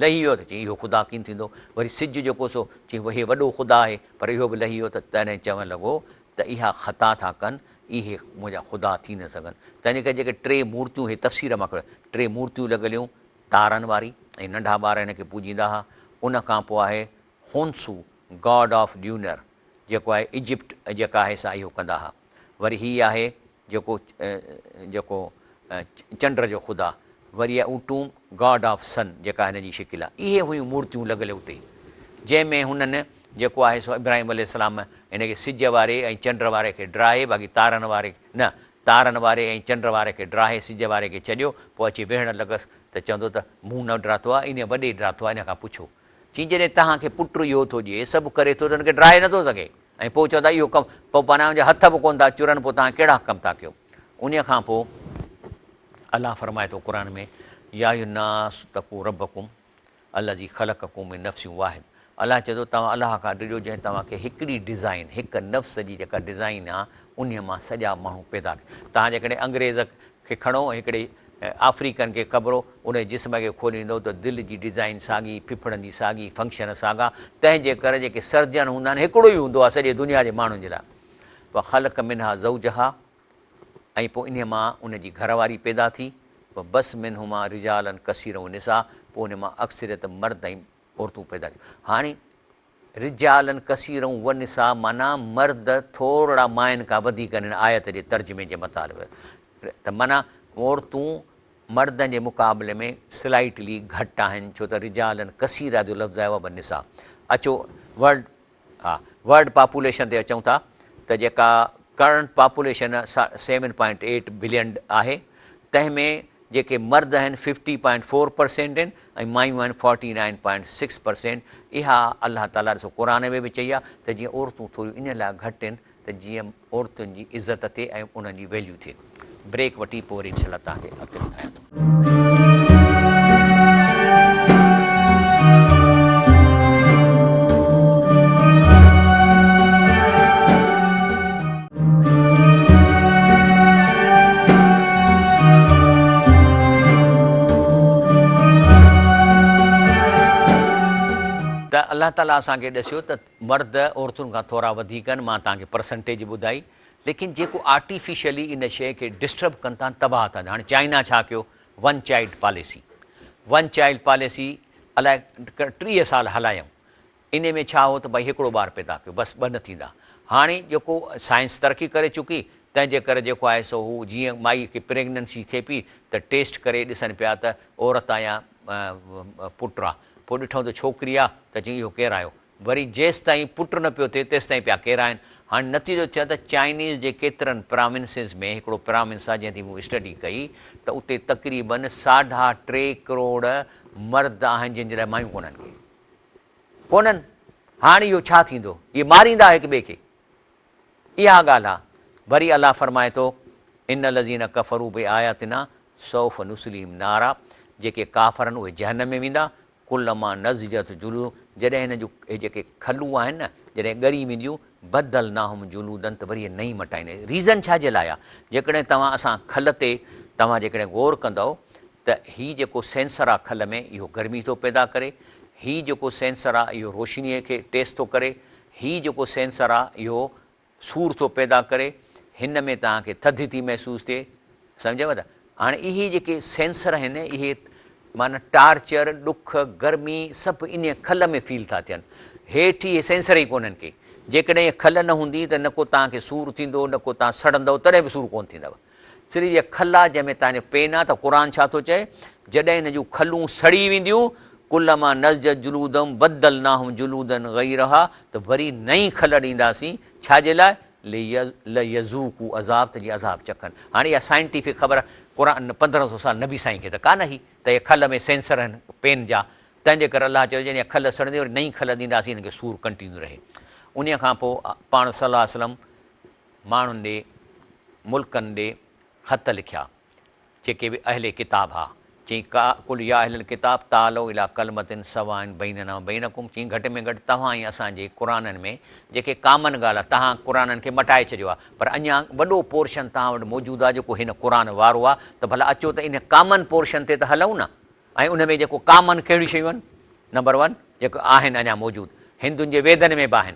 لهي ويو ته چيائين اهو خدا ڪيئن ٿيندو؟ وري سج جيڪو سو چيائين هي وڏو خدا آهي پر اهو به لهي ويو ته تڏهن چوڻ لڳو ته اها خطا ٿا ڪن اهي منهنجا خدا ٿي نه سگهن تنهنجي ڪري جيڪي ٽي مورتيون هي تفسير مان ٽي مورتيون لڳل هيون تارن واري ۽ ننڍا ٻار هن کي پوڄيندا ها ان کان پوء آهي هونسو گاڊ آف ڊيونر جيڪو آهي ايجپٽ جيڪا آهي سا اهو ڪندا ها وري هي آهي جيڪو جيڪو چنڊ جو خدا وري آهي اوٽوم گاڊ آف سن جيڪا هن جي شڪل آهي اهي هيون مورتيون لڳل اتي جنهن ۾ هنن جيڪو آهي سو ابراهيم عليه السلام هن کي سج واري ۽ چنڊ واري کي ڊراهي باقي تارن واري نه تارن واري ۽ چنڊ واري کي ڊراهي سج واري کي ڇڏيو پوء اچي ويهڻ لڳس ته چوندو ته مون نه ڊراٿو آهي انهيء وڏي ڊراٿو آهي ان کان پڇو. چيائين جڏهن توهان کي پٽ اهو ٿو ڏئي سڀ ڪري ٿو ته ان کي ڊراهي نٿو سگهي ۽ پوء چوندا اهو ڪم پوء پناهه جا هٿ به ڪونه ٿا چرن پوء توهان ڪهڙا ڪم ٿا ڪيو. انهيء کان پوء الله فرمائي ٿو قرآن ۾ يا ايها الناس اتقوا ربڪم الذي خلقڪم من نفس واحد الله چئي ٿو توهان الله کان ڊڄو جنهن توهان کي هڪڙي ڊزائين، هڪ نفس جي جيڪا ڊزائين آ انهيء مان سڄا ماڻهو پيدا ڪيا. توهان جيڪڏهن انگريز کي کڻو ۽ هڪڙي آفريڪن کي کبرو ان جي جسم کي کوليندو ته دل جي ڊزائين ساڳي، ڦڦڙن جي ساڳي، فنڪشن ساڳا، تنهن جي ڪري جيڪي سرجن هوندا آهن هڪڙو ئي هوندو آ سڄي دنيا جي ماڻهن جي لاء. وخلق منها زوجها ۽ پوء انهيء مان ان جي گهر واري پيدا ٿي، وبث منهما رجالا ڪثيرا ونساء پوء ان مان اڪثريت مرد ۽ عورتون پيدا ٿيون. هاڻي رجالا ڪثيرا ونساء معنيٰ مرد ٿورڙا ماين کان وڌيڪ آهن هن آيت جي ترجمي جي مطابق ته معنيٰ عورتون مردن جي مقابلي ۾ سلائيٽلي گهٽ آهن ڇو ته رجالا ڪثيرا جو لفظ آيو آهي ونساء. اچو ورلڊ ها ورلڊ پاپوليشن تي اچون ٿا ته جيڪا current population 7.8 billion آهي تنهن ۾ جيڪي مرد آهن 50.4 پرسينٽ آهن ۽ مايون آهن 49.6 پرسينٽ اها الله تعاليٰ ڏسو قرآن ۾ به چئي آهي ته جيئن عورتون ٿوريون ان لاء گهٽ آهن ته جيئن عورتن جي عزت ٿئي ۽ انهن جي ويليو ٿئي. بريڪ وٺي پوء وري انشاء الله توهان کي اڳتي ٻڌايان ٿو. ته الله تعاليٰ اسان کي ڏسيو ته مرد عورتن کان ٿورا وڌيڪ آهن مان توهان کي پرسنٽيج ٻڌائي ليڪن جيڪو آرٽيفيشلي ان شيء کي ڊسٽرب ڪن ٿا تباهه ٿا هاڻي چائنا ڇا ڪيو one child policy one child policy الائي 30 سال هلايائون ان ۾ ڇا هو ته ڀائي هڪڙو ٻار پيدا ڪيو بس ٻه نه ٿيندا هاڻي جيڪو سائنس ترقي ڪري چڪي تنهن جي ڪري جيڪو آهي سو هو جيئن مائي کي پريگننسي ٿئي پئي ته ٽيسٽ ڪري ڏسن پيا ته عورت آ يا پٽ آ پوء ڏٺائون ته ڇوڪري آ ته چيائين اهو ڪير آيو؟ وري جيستائين پٽ نه پيو ٿئي تيستائين پيا ڪيرائن. هاڻي نتيجو ٿيو ته چائنيز جي ڪيترن پراونسز ۾ هڪڙو پراونس آ جنهن تي مون اسٽڊي ڪئي ته اتي تقريبن ساڍا ٽي ڪروڙ مرد آهن جن جي لاء مايون ڪونهن ڪي ڪونهن. هاڻي اهو ڇا ٿيندو؟ اهي ماريندا هڪ ٻئي کي. اها ڳالهه آ. وري الله فرمائي ٿو، ان الذين ڪفروا بآياتنا سوف نصليهم نارا جيڪي ڪافر آهن اهي جهنم ۾ ويندا، ڪلما نضجت جلودهم جڏهن هنن جون اهي جيڪي کلون آهن نه جڏهن ڳري وينديون، بدلناهم جلودا ته وري اهي نئين مٽائيندا. ريزن ڇا جي لاء آ؟ جيڪڏهن توهان اسان کل تي توهان جيڪڏهن غور ڪندؤ ته هي جيڪو سينسر آ کل ۾ اهو گرمي ٿو پيدا ڪري، هي جيڪو سينسر آ اهو روشنيء کي ٽيسٽ ٿو ڪري، هي جيڪو سينسر آ اهو سور ٿو پيدا ڪري، هن ۾ توهان کي ٿڌ ٿي محسوس ٿئي، سمجهيو ته؟ هاڻي اهي جيڪي سينسر آهن اهي معنيٰ ٽارچر، ڏک، گرمي سڀ انهيء کل ۾ فيل ٿا ٿين. هيٺ اهي سينسر ئي ڪونهن ڪي. جيڪڏهن اها کل نه هوندي ته نه ڪو توهان کي سور ٿيندو نه ڪو توهان سڙندؤ تڏهن به سور ڪونه ٿيندؤ. صرف اها کل آهي جنهن ۾ توهان جو پين آهي ته قرآن ڇا ٿو چئي جڏهن هن جون کلون سڙي وينديون ڪلما نضجت جلودهم بدلناهم جلودا غيرها ته وري نئين کل ڏينداسين ڇا جي لاء ليذوقوا عذاب ته جيئن عذاب چکن. هاڻي اها سائنٽيفڪ خبر قرآن 15 سو سال نبي سائين کي ته ڪانه هئي ته اهي کل ۾ سينسر آهن پين جا تنهن جي ڪري الله چيو جڏهن اها کل سڙندي وري نئين کل ڏينداسين هن کي سور ڪنٽينيو رهي. انهيء کان پوء پاڻ صلي الله عليه وسلم ماڻهن ڏي ملڪن ڏي خط لکيا. جيڪي به اهل ڪتاب ها، چيائين، قل يا اهل الڪتاب تعالوا الي ڪلمة سواء بيننا وبينڪم، چيائين، گهٽ ۾ گهٽ توهان ۽ اسان جي قرآنن ۾ جيڪي ڪامن ڳالهه آهي، توهان قرآنن کي مٽائي ڇڏيو آهي، پر اڃا وڏو پورشن توهان وٽ موجود آهي جيڪو هن قرآن وارو آهي، ته ڀلا اچو ته ان ڪامن پورشن تي ته هلون نه ۽ ان ۾ جيڪو ڪامن ڪهڙيون شيون آهن؟ نمبر ون، جيڪي آهن اڃا موجود، هندن جي ويدن ۾ به آهن،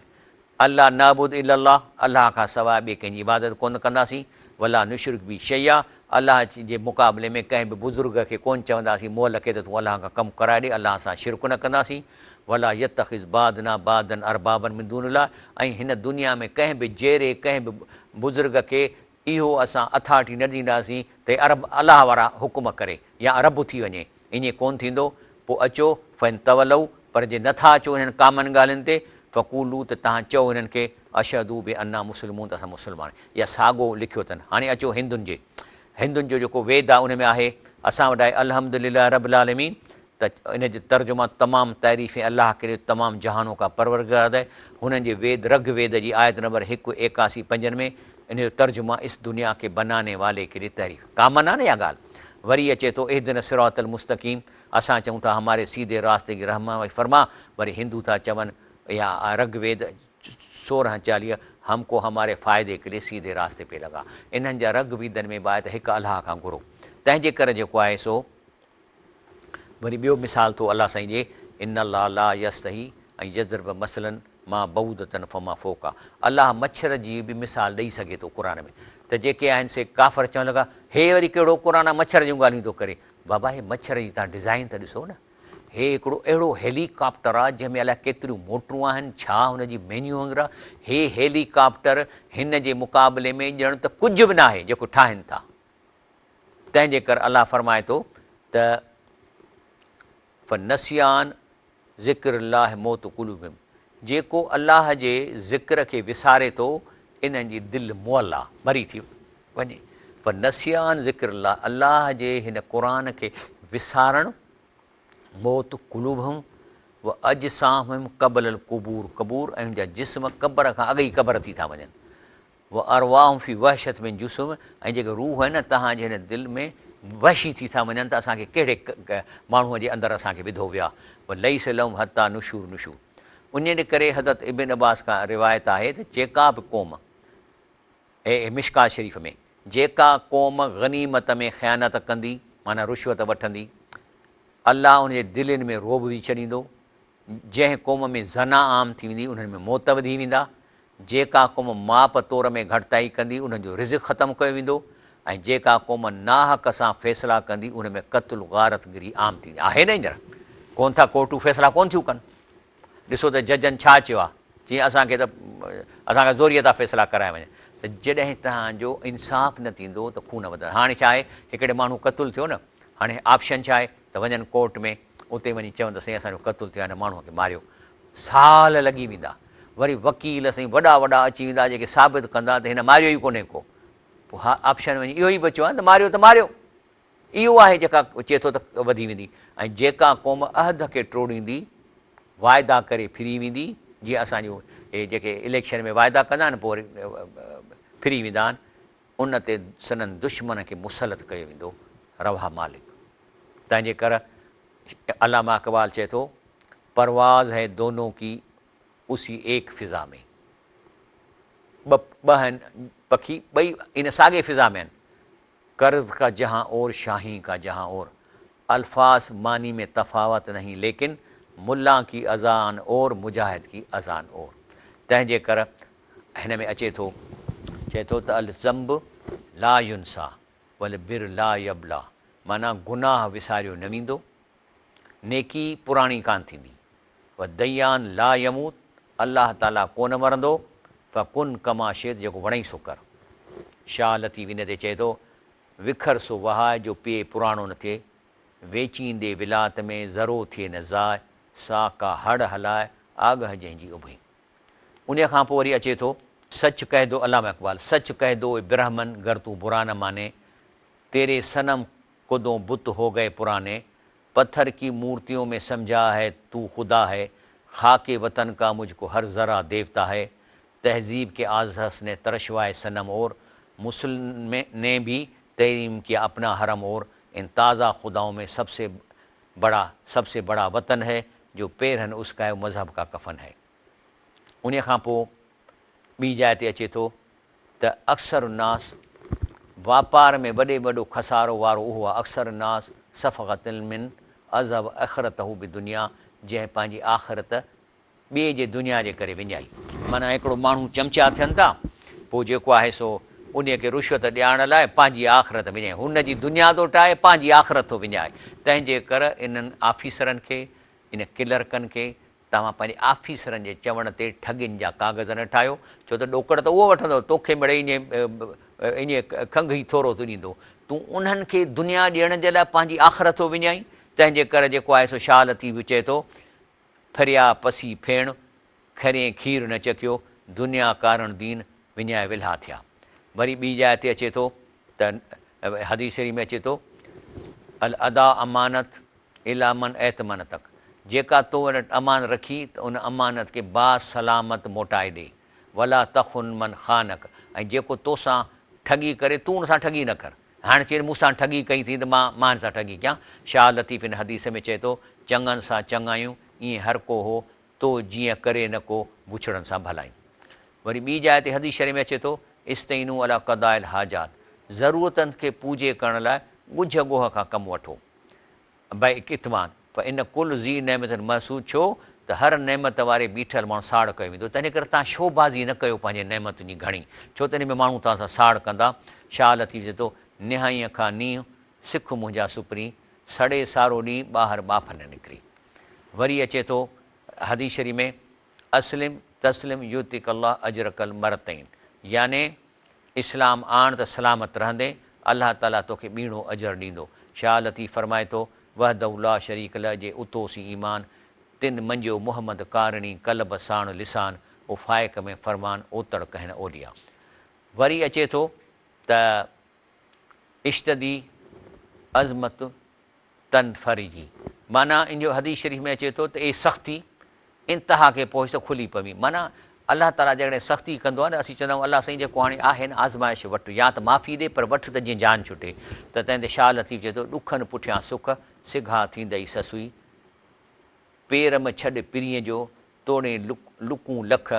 الا نعبد الا الله، الله کان سواء ٻئي ڪنهن جي عبادت ڪونه ڪنداسين، ولا نشرڪ به شيئا، الله جي مقابلي ۾ ڪنهن به بزرگ کي ڪونه چونداسين مئل کي ته تون الله کان ڪم ڪرائي ڏي، الله سان شرڪ نه ڪنداسين، ولا يتخذ بعضنا بعضا اربابا من دون الله، ۽ هن دنيا ۾ ڪنهن به جيئري ڪنهن به بزرگ کي اهو اسان اٿارٽي نه ڏينداسين ته هي ارب الله وارا حڪم ڪري يا رب ٿي وڃي، ائين ڪونه ٿيندو، پوء اچو، فان تولوا، پر جي نٿا اچو انهن ڪامن ڳالهين تي، فقولوا ته توهان چئو انهن کي، اشهدوا بانا مسلمون ته اسان مسلمان آهيون. يا ساڳو لکيو اٿن. هاڻي اچو هندن جي. هندن جو جيڪو ويد آهي ان ۾ آهي، اسان وٽ آهي الحمد لله رب العالمين ته ان جو ترجمه تمام تعريفين الله ڪي لئي تمام جهانون ڪا پروردگار آهي. هنن جي ويد رگ ويد جي آيت نمبر هڪ ايڪاسي پنجن ۾ ان جو ترجمه اس دنيا ڪي بناني والي ڪي لئي تعريف. ڪامن آهي نه اها ڳالهه. وري اچي ٿو اهدنا الصراط المستقيم اسان چئون ٿا هماري سيڌي راستي ڪي رهنمائي فرما، وري هندو ٿا چون يا رگ ويد 16 40 هم ڪو هماري فائدي ڪي لئي سيڌي راستي پي لگا. انهن جا رگ ويدن ۾ به آهي ته هڪ الله کان گهرو. تنهن جي ڪري جيڪو آهي سو وري ٻيو مثال ٿو الله سائين ڏئي، ان الله لا يستحي ان يضرب مثلا ما بعوضة فما فوقها الله مڇر جي به مثال ڏئي سگهي ٿو قرآن ۾ ته جيڪي آهن سي ڪافر چوڻ لڳا هي وري ڪهڙو قرآن آهي مڇر جون ڳالهيون ٿو ڪري بابا هي مڇر جي تان ڊزائين ته ڏسو نه هي هڪڙو اهڙو هيلي ڪاپٽر آهي جنهن ۾ الائي ڪيتريون موٽرون آهن ڇا هن جي مينيو آهي هي هيلي ڪاپٽر هن جي مقابلي ۾ ڄڻ ته ڪجهه به ناهي جيڪو ٺاهن ٿا تنهن جي ڪر الله فرمائي ٿو ته فنسيان ذڪر الله موت قلوبهم جيڪو الله جي ذڪر کي وساري ٿو انهن جي دل مئل آ مري ٿي وڃي فنسيان ذڪر الله الله جي هن قرآن کي وسارڻ موت قلوبهم و اجسامهم قبل القبور قبور ۽ ان جا جسم قبر کان اڳ ئي قبر ٿي ٿا وڃن وارواحهم في وحشت من جثهم ۽ جيڪي روح آهن نه توهان جي هن دل ۾ وحشي ٿي ٿا وڃن ته اسان کي ڪهڙي ماڻهوء جي اندر اسان کي وڌو ويو آهي وليس لهم حتي نشور نشور انهيء جي ڪري حضرت ابن عباس کان روايت آهي ته جيڪا به قوم اي مشڪات شريف ۾ جيڪا قوم غنيمت ۾ خيانت ڪندي معنيٰ رشوت وٺندي الله ان جي دلين ۾ رعب وجهي ڇڏيندو جنهن قوم ۾ زنا عام ٿي ويندي انهن ۾ موت وڌي ويندا، جيڪا قوم ماپ تور ۾ گهٽتائي ڪندي انهن جو رزق ختم ڪيو ويندو ۽ جيڪا قوم ناحق سان فيصلا ڪندي ان ۾ قتل غارت گري عام ٿي ويندي. آهي نه هينئر ڪونه ٿا ڪورٽون فيصلا ڪونه ٿيون ڪن. ڏسو ته ججن ڇا چيو آهي چيائين اسان کي ته اسان کان زوريء ٿا فيصلا ڪرايا وڃن ته جڏهن توهان جو انصاف نه ٿيندو ته خون وڌندا. هاڻي ڇا آهي هڪڙي ماڻهو قتل ٿيو نه هاڻي آپشن ڇا آهي ته وڃن ڪورٽ ۾ اتي وڃي چون ته سائين اسان جو قتل ٿيو آهي هن ماڻهوء کي ماريو. سال لڳي ويندا. وري وڪيل سائين وڏا وڏا اچي ويندا جيڪي ثابت ڪندا ته هن ماريو ئي ڪونهي ڪو. پوء ها آپشن وڃي اهو ئي بچيو آهي نه ته ماريو ته ماريو. اهو آهي جيڪا چئي ٿو ته وڌي ويندي ۽ جيڪا قوم عهد کي ٽوڙيندي، واعدا ڪري ڦري ويندي، جيئن اسان جون هي جيڪي اليڪشن ۾ واعدا ڪندا آهن پوء وري ڦري ويندا آهن، ان تي سندن دشمن کي مسلط ڪيو ويندو. رواه مالڪ. تنهن جي ڪر علامه اقبال چئي ٿو، پرواز هي دونون ڪي اسي ايڪ فضا ۾. ٻه ٻه آهن پکي ٻئي ان ساڳي فضا ۾ آهن. قرض ڪا جهان اور شاهين ڪا جهان اور، الفاظ معني ۾ تفاوت نهين ليڪن ملان ڪي اذان اور مجاهد ڪي اذان اور. تنهن جي ڪر هن ۾ اچي ٿو چئي ٿو ته الذنب لا ينسيٰ. والبر لا يبليٰ معنيٰ گناهه وساريو نه ويندو، نيڪي پراڻي ڪانه ٿيندي. والديان لا يموت الله تعاليٰ ڪونه مرندو، فڪن ڪما شئت جيڪو وڻئي سو ڪر. شاهه لطيف ان تي چئي ٿو، وکر سو وهاء جو پيئي پراڻو نه ٿئي، ويچيندي ولات ۾ ذرو ٿئي نه ضاء، سا ڪا هڙ هلاء، آڳهه جنهن جي اڀئين. انهيء کان پوء وري اچي ٿو. سچ ڪهه دو علامه اقبال، سچ ڪهه دو اي برهمن گر تون برا نه ماني، تيري صنم ڪدون بت هو گئي پراني، پٿر ڪي مورتيون ۾ سمجها هي تو خدا هي، خاڪ وطن ڪا مجھ ڪو هر ذرا ديوتا هي، تهذيب ڪي آذرس ني ترشوائي صنم اور، مسلم ني ڀي تعيم ڪيا اپنا حرم اور، ان تازه خدائون ۾ سب سي بڙا سب سي بڙا وطن هي، جو پيرهن اس ڪا هي وو مذهب ڪا ڪفن هي. انهيء کان پوء ٻي جاء تي اچي ٿو ته اڪثر الناس واپار ۾ وڏي وڏو خسارو وارو اهو آهي اڪثر الناس صفقة من اذهب اخرته بدنيا جنهن پنهنجي آخرت ٻئي جي دنيا جي ڪري وڃائي. معنيٰ هڪڙو ماڻهو چمچا ٿين ٿا پوء جيڪو آهي سو انهيء کي رشوت ڏيارڻ لاء پنهنجي آخرت وڃائي. هن جي دنيا ٿو ٽاهي پنهنجي آخرت ٿو وڃائي. تنهن جي ڪر انهن آفيسرن کي ان ڪلرڪن کي توهان پنهنجي آفيسرن جي چوڻ تي ٺڳين جا ڪاغذ نه ٺاهيو، ڇو ته ڏوڪڙ ته اهو وٺندو، توکي مڙئي ائين کنگهه ئي ٿورو ٿو ڏيندو. تون انهن کي دنيا ڏيڻ جي لاء پنهنجي آخرت ٿو وڃائين، تنهن جي ڪري جيڪو آهي سو شاهه لطيف به چئي ٿو، ڦريا پسي ڦيڻ، کرين کير نه چکيو، دنيا ڪارڻ دين، وڃائي ولها ٿيا. وري ٻي جاء تي اچي ٿو ته حديث شريف ۾ اچي ٿو، الادا امانت الي من ائتمنتک، جيڪا تو وٽ امان رکي ته ان امانت کي با سلامت موٽائي ڏي، ولا تخن من خانک، ۽ جيڪو توسان ٺڳي ڪري تون ان سان ٺڳي نه ڪر. هاڻ چئي مون سان ٺڳي ڪئي اٿئي ته مان مان هن سان ٺڳي ڪيان. شاهه لطيف ان حديث ۾ چئي ٿو، چڱن سان چڱايون، ائين هر ڪو هو، تو جيئن ڪري نه ڪو بڇڙن سان ڀلايون. وري ٻي جاء تي حديث شريف ۾ اچي ٿو، استعينوا علي قضاء الحاجات، ضرورتن کي پوجي ڪرڻ لاء ڳجهه ڳوهه کان ڪم وٺو. باڪتمان، فان ڪل ذي نعمت محسود ڇو ته هر نعمت واري بيٺل ماڻهو ساڙ ڪيو ويندو، تنهن ڪري توهان شوبازي نه ڪيو پنهنجي نعمتن جي گهڻي، ڇو ته ان ۾ ماڻهو توهان سان ساڙ ڪندا. شاهه لطيف چئي ٿو، نهائينء کان نينهن، سک منهنجا سپرين، سڙي سارو ڏينهن، ٻاهر ٻاڦ نه نڪري. وري اچي ٿو حديث شريف ۾، اسلم تسلم يؤتک الله اجرک المرتين يعني اسلام آڻ ته سلامت رهندين، الله تعاليٰ توکي ٻيڻو اجر ڏيندو. شاهه لطيف فرمائي ٿو، وحده لا شريڪ له جي اتو سين ايمان، تن منجيو محمد ڪارڻي قلب ساڻ لسان، او فائق ۾ فرمان اوتڙ ڪهن اولياء. وري اچي ٿو ته اشتدي عظمت تنفرجي معنيٰ ان جو حديث شريف ۾ اچي ٿو ته اي سختي انتها کي پهچ ته کلي پوين معنيٰ الله تعاليٰ جيڪڏهن سختي ڪندو آهي نه اسين چوندا آهيون الله سائين جيڪو هاڻي آهي نه آزمائش وٺ يا ته معافي ڏي پر وٺ ته جيئن جان ڇٽي ته تنهن تي شاهه لطيف چئي ٿو ڏکن پٺيان سک سگها ٿيندئي سسئي پير م ڇڏ پرينء جو توڙي لڪون لک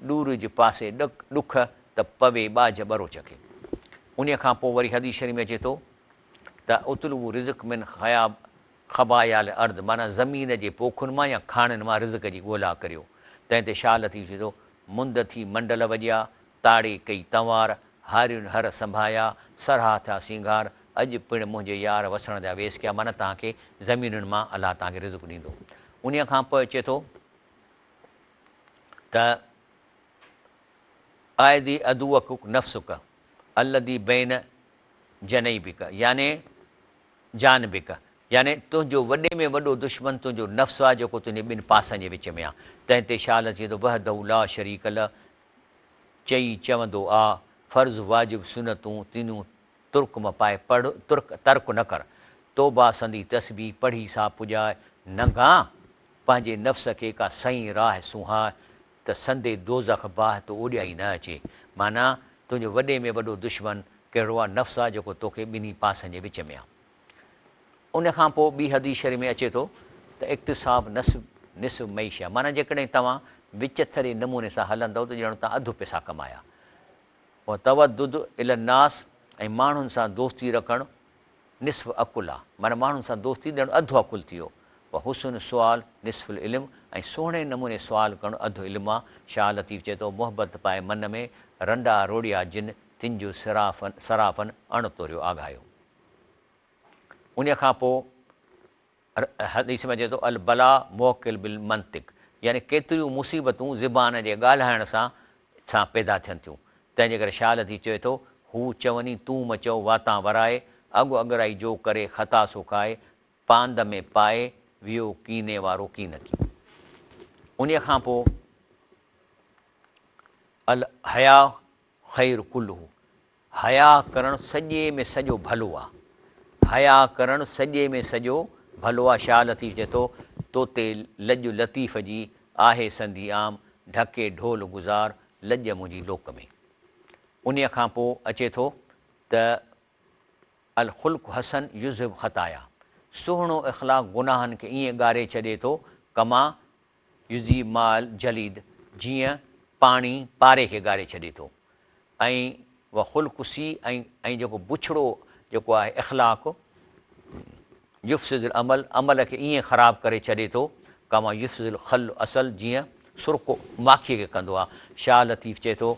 ڏورج پاسي ڏک ته پوي ٻاجهه ٻروچ کي انهيء کان پوء وري حديث شريف ۾ اچي ٿو ته اطلبوا رزق من خياب خبايا الارض معنيٰ زمين جي پوکن مان يا کاڻين مان رزق جي ڳولا ڪريو. تنهن تي شاهه لطيف چئي ٿو، مند ٿي منڊل وڄيا، تاڙي ڪئي تنوار، هارين هر سنڀايا، سرها ٿيا سينگار، اڄ پڻ منهنجي يار وسڻ جا ويس ڪيا معنيٰ توهان کي زمينن مان الله توهان کي رزق ڏيندو. انهيء کان پوء اچي ٿو ته اعدي عدوک نفسک الذي بين جنيبک يعني جانبک يعني تنهنجو وڏي ۾ وڏو دشمن تنهنجو نفس آهي جيڪو تنهنجي ٻن پاسن جي وچ ۾ آهي. تنهن تي شاهه لطيف چئي ٿو وحده لا شريڪ له چئي چوندو آ فرض واجب سنتون تنيون ترڪ م پائي پڙهه ترڪ ترڪ نه ڪر توبه سندي تسبيح پڙهي سا پڄاء ننگان پنهنجي نفس کي ڪا سئين راهه سونهاء ته سندي دوزخ باهه تو اوڏيائي نه اچي. معنيٰ، تنهنجو وڏي ۾ وڏو دشمن ڪهڙو آ؟ نفس آ جيڪو توکي ٻنهي پاسن جي وچ ۾ آ. ان کان پوء ٻي حديث شريف ۾ اچي ٿو ته اڪتساب نصف نصف معيشه معنيٰ جيڪڏهن توهان وچٿري نموني سان هلندؤ ته ڄڻ توهان اڌ پئسا ڪمايا. وتودد الي الناس ۽ ماڻهن سان دوستي رکڻ نصف عقل آ، معنيٰ ماڻهن سان دوستي ڄڻ اڌ عقل ٿي ويو. وحسن السؤال نصف العلم ۽ سهڻي نموني سوال ڪرڻ اڌ علم آ. شاهه لطيف چئي ٿو، محبت پائي من ۾، رنڊا روڙيا جن، تن جو صرافن اڻ توريو آگهايو. انهيء کان پوء حديث ۾ اچي ٿو البلاء موڪل بالمنطق يعني ڪيتريون مصيبتون زبان جي ڳالهائڻ سان سان پيدا ٿين ٿيون. تنهن جي ڪري شاهه لطيف چوي ٿو، هو چوني تون م چئو واتان ورائي، اڳ اڳرائي جو ڪري خطا سو کائي، پاند ۾ پائي ويو ڪيني وارو ڪينڪي. انهيء کان پوء الحياء خير ڪله حياء ڪرڻ سڄي ۾ سڄو ڀلو آ. حياء ڪرڻ سڄي ۾ سڄو ڀلو آ شاهه لطيف چئي ٿو، توتي لڄ لطيف جي، آهي سندي عام، ڍڪي ڍول گذار، لڄ منهنجي لوڪ ۾. انهيء کان پوء اچي ٿو ته الخلق حسن يذهب خطايا سهڻو اخلاق گناهن کي ائين ڳاري ڇڏي ٿو ڪما يذيب ماء الجليد جيئن پاڻي پاري کي ڳاري ڇڏي ٿو ۽ و خلق سيء ۽ ۽ جيڪو بڇڙو جيڪو آهي اخلاق يفسد العمل عمل کي ائين خراب ڪري ڇڏي ٿو ڪما يفسد الخل عسل جيئن سرڪو ماکيء کي ڪندو آهي شاهه لطيف چئي ٿو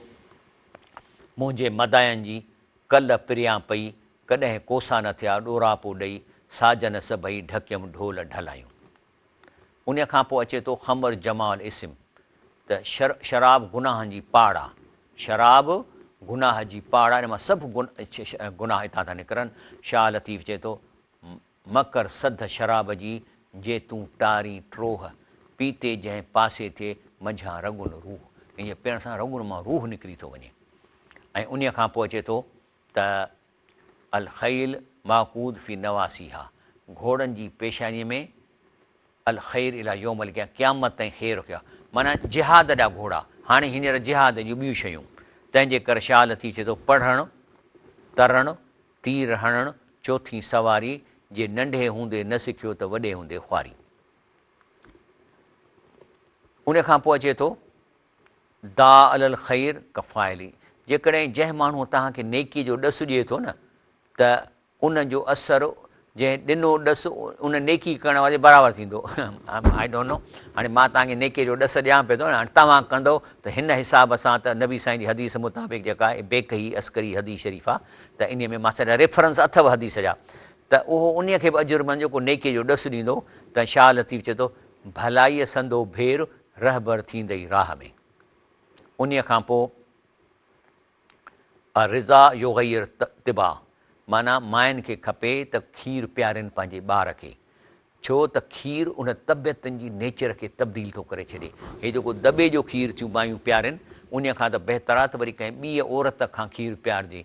منهنجي مداين جي ڪل پريان پئي ڪڏهن ڪوسا نه ٿيا ڏوراپو ڏئي ساجن سڀئي ڍڪيم ڍول ڍلايون. انهيء کان پوء اچي ٿو خمر جماع الاسم ته شراب گناهن جي پاڙ آ. شراب گناهه جي پاڙ آ، ان مان سڀ گناهه هتان ٿا نڪرن. شاهه لطيف چئي ٿو، مڪر سڌ شراب جي، جي تون ٽارين ٽوهه، پيتي جنهن پاسي ٿئي، منجهان رڳن روح. ان جي پيئڻ سان رڳن مان روح نڪري ٿو وڃي. ۽ انهيء کان پوء اچي ٿو ته الخيل معقود في نواصيها، گهوڙن جي پيشانيء ۾ الخير الي يوم القيامة، قيامت تائين خير رکيو آهي، معنيٰ جهاد جا گهوڙا، هاڻي هينئر جهاد جون ٻيون شيون، تنهن جي ڪري شاهه لطيف چئي ٿو، پڙهڻ، ترڻ، تير هڻڻ، چوٿين سواري، جي ننڍي هوندي نه سکيو ته وڏي هوندي خواري. ان کان پوء اچي ٿو. داع علی الخير ڪفاعله جيڪڏهن جنهن ماڻهوء توهان کي نيڪيء جو ڏس ڏئي ٿو نه ته ان جو اثر جنهن ڏنو ڏس ان نيڪي ڪرڻ واري برابر ٿيندو I don't know هاڻي مان توهان کي نيڪي جو ڏس ڏيان پيو ٿو هاڻي توهان ڪندو ته هن حساب سان ته نبي سائين جي حديث مطابق جيڪا آهي بيڪهي عسڪري حديث شريف آهي ته انهي ۾ مان سڄا ريفرنس اٿو حديث جا ته اهو انهي کي به اجر ملندو جيڪو نيڪي جو ڏس ڏيندو ته شاهه لطيف چئي ٿو ڀلائيء سندو ڀير رهبر ٿيندئي راهه ۾. انهيء کان پوء الرضا يغير طباع معنيٰ ماين کي کپي ته کير پيارين پنهنجي ٻار کي، ڇو ته کير ان طبيعتن جي نيچر کي تبديل ٿو ڪري ڇڏي. هي جيڪو دٻي جو کير ٿيون مايون پيارين، انهيء کان ته بهتر آهي ته وري ڪنهن ٻيء عورت کان کير پيارجي.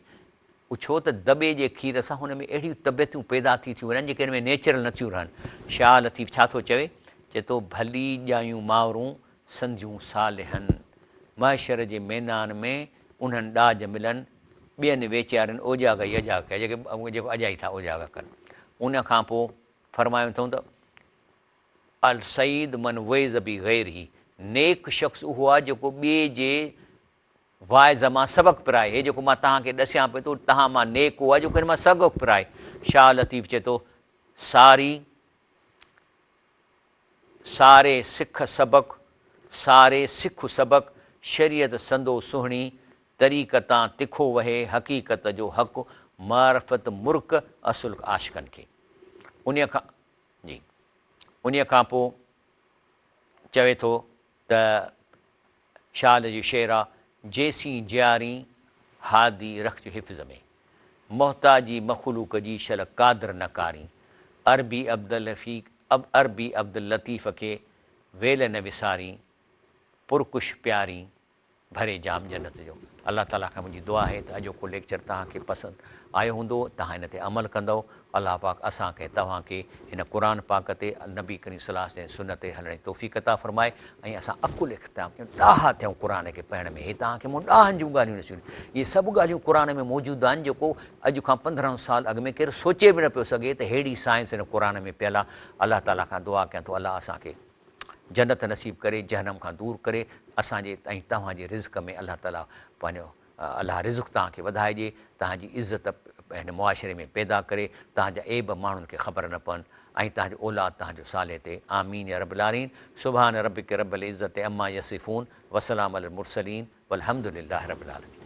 ڇو ته دٻي جي کير سان هن ۾ اهڙيون طبيعتون پيدا ٿي ٿيون وڃن جيڪي هن ۾ نيچرل نه ٿيون رهن. شاهه لطيف ڇا ٿو چوي؟ چئي ٿو، ڀلي ڄايون مائرون سنديون صالحن، محشر جي ميدان ۾ انهن ڏاج ملن، ٻين ويچارين اوجاڳا ئي اجاڳا ڪيا، جيڪي جيڪو اجائي ٿا اوجاڳا ڪن. ان کان پوء فرمايو اٿئون ته، السعيد من وعظ بغيره، نيڪ شخص اهو آهي جيڪو ٻئي جي واعظ مان سبق پرائي، هي جيڪو مان توهان کي ڏسيان پيو ٿو، توهان مان نيڪ اهو آهي جيڪو هن مان سبق پرائي. شاهه لطيف چئي ٿو، ساري ساري سک سبق، ساري سک سبق، شريعت سندو سهڻي، طريق تان تکو وهي، حقيقت جو حق، معرفت مرڪ، اصل عاشقن کي. انهيء کان جي انهيء کان پوء چوي ٿو ته شال جو شعر آ، جيسين جيارين هادي رکج حفظ ۾، محتاجي مخلوق جي شل قادر نه ڪارين، عربي عبدالرفيق عربي عبداللطيف کي ويل نه وسارين، پرڪش پيارين ڀري جام جنت جو. الله تعالي کان منهنجي دعا آهي ته اڄوڪو ليڪچر توهان کي پسند آيو هوندو توهان ان تي عمل ڪندؤ الله پاڪ اسان کي توهان کي هن قرآن پاڪ تي نبي ڪريم صلي الله عليه وسلم جي سنت تي هلڻ جي توفيق عطا فرمائي ۽ اسان عقل اختيار ڪيون ڏاها ٿيون قرآن کي پڙهڻ ۾ هي توهان کي مون ڏاهن جون ڳالهيون ڏسيون اهي سڀ ڳالهيون قرآن ۾ موجود آهن جيڪو اڄ کان 15 سال اڳ ۾ ڪير سوچي به نه پيو سگهي ته ههڙي سائنس هن قرآن ۾ پيل آهي الله تعالي کان دعا ڪيان ٿو الله اسان کي جنت نصيب ڪري جهنم کان دور ڪري اسان جي ۽ توهان جي رزق ۾ الله تعالي پنهنجو الله رزق توهان کي وڌائي ڏي توهان جي عزت هن معاشري ۾ پيدا ڪري توهان جا عيب ماڻهن کي خبر نه پون ۽ توهان جو اولاد توهان جو صالح ٿئي آمين يا رب العالمين سبحان ربک رب العزت عما يصفون وسلام علي المرسلين والحمد لله رب العالمين.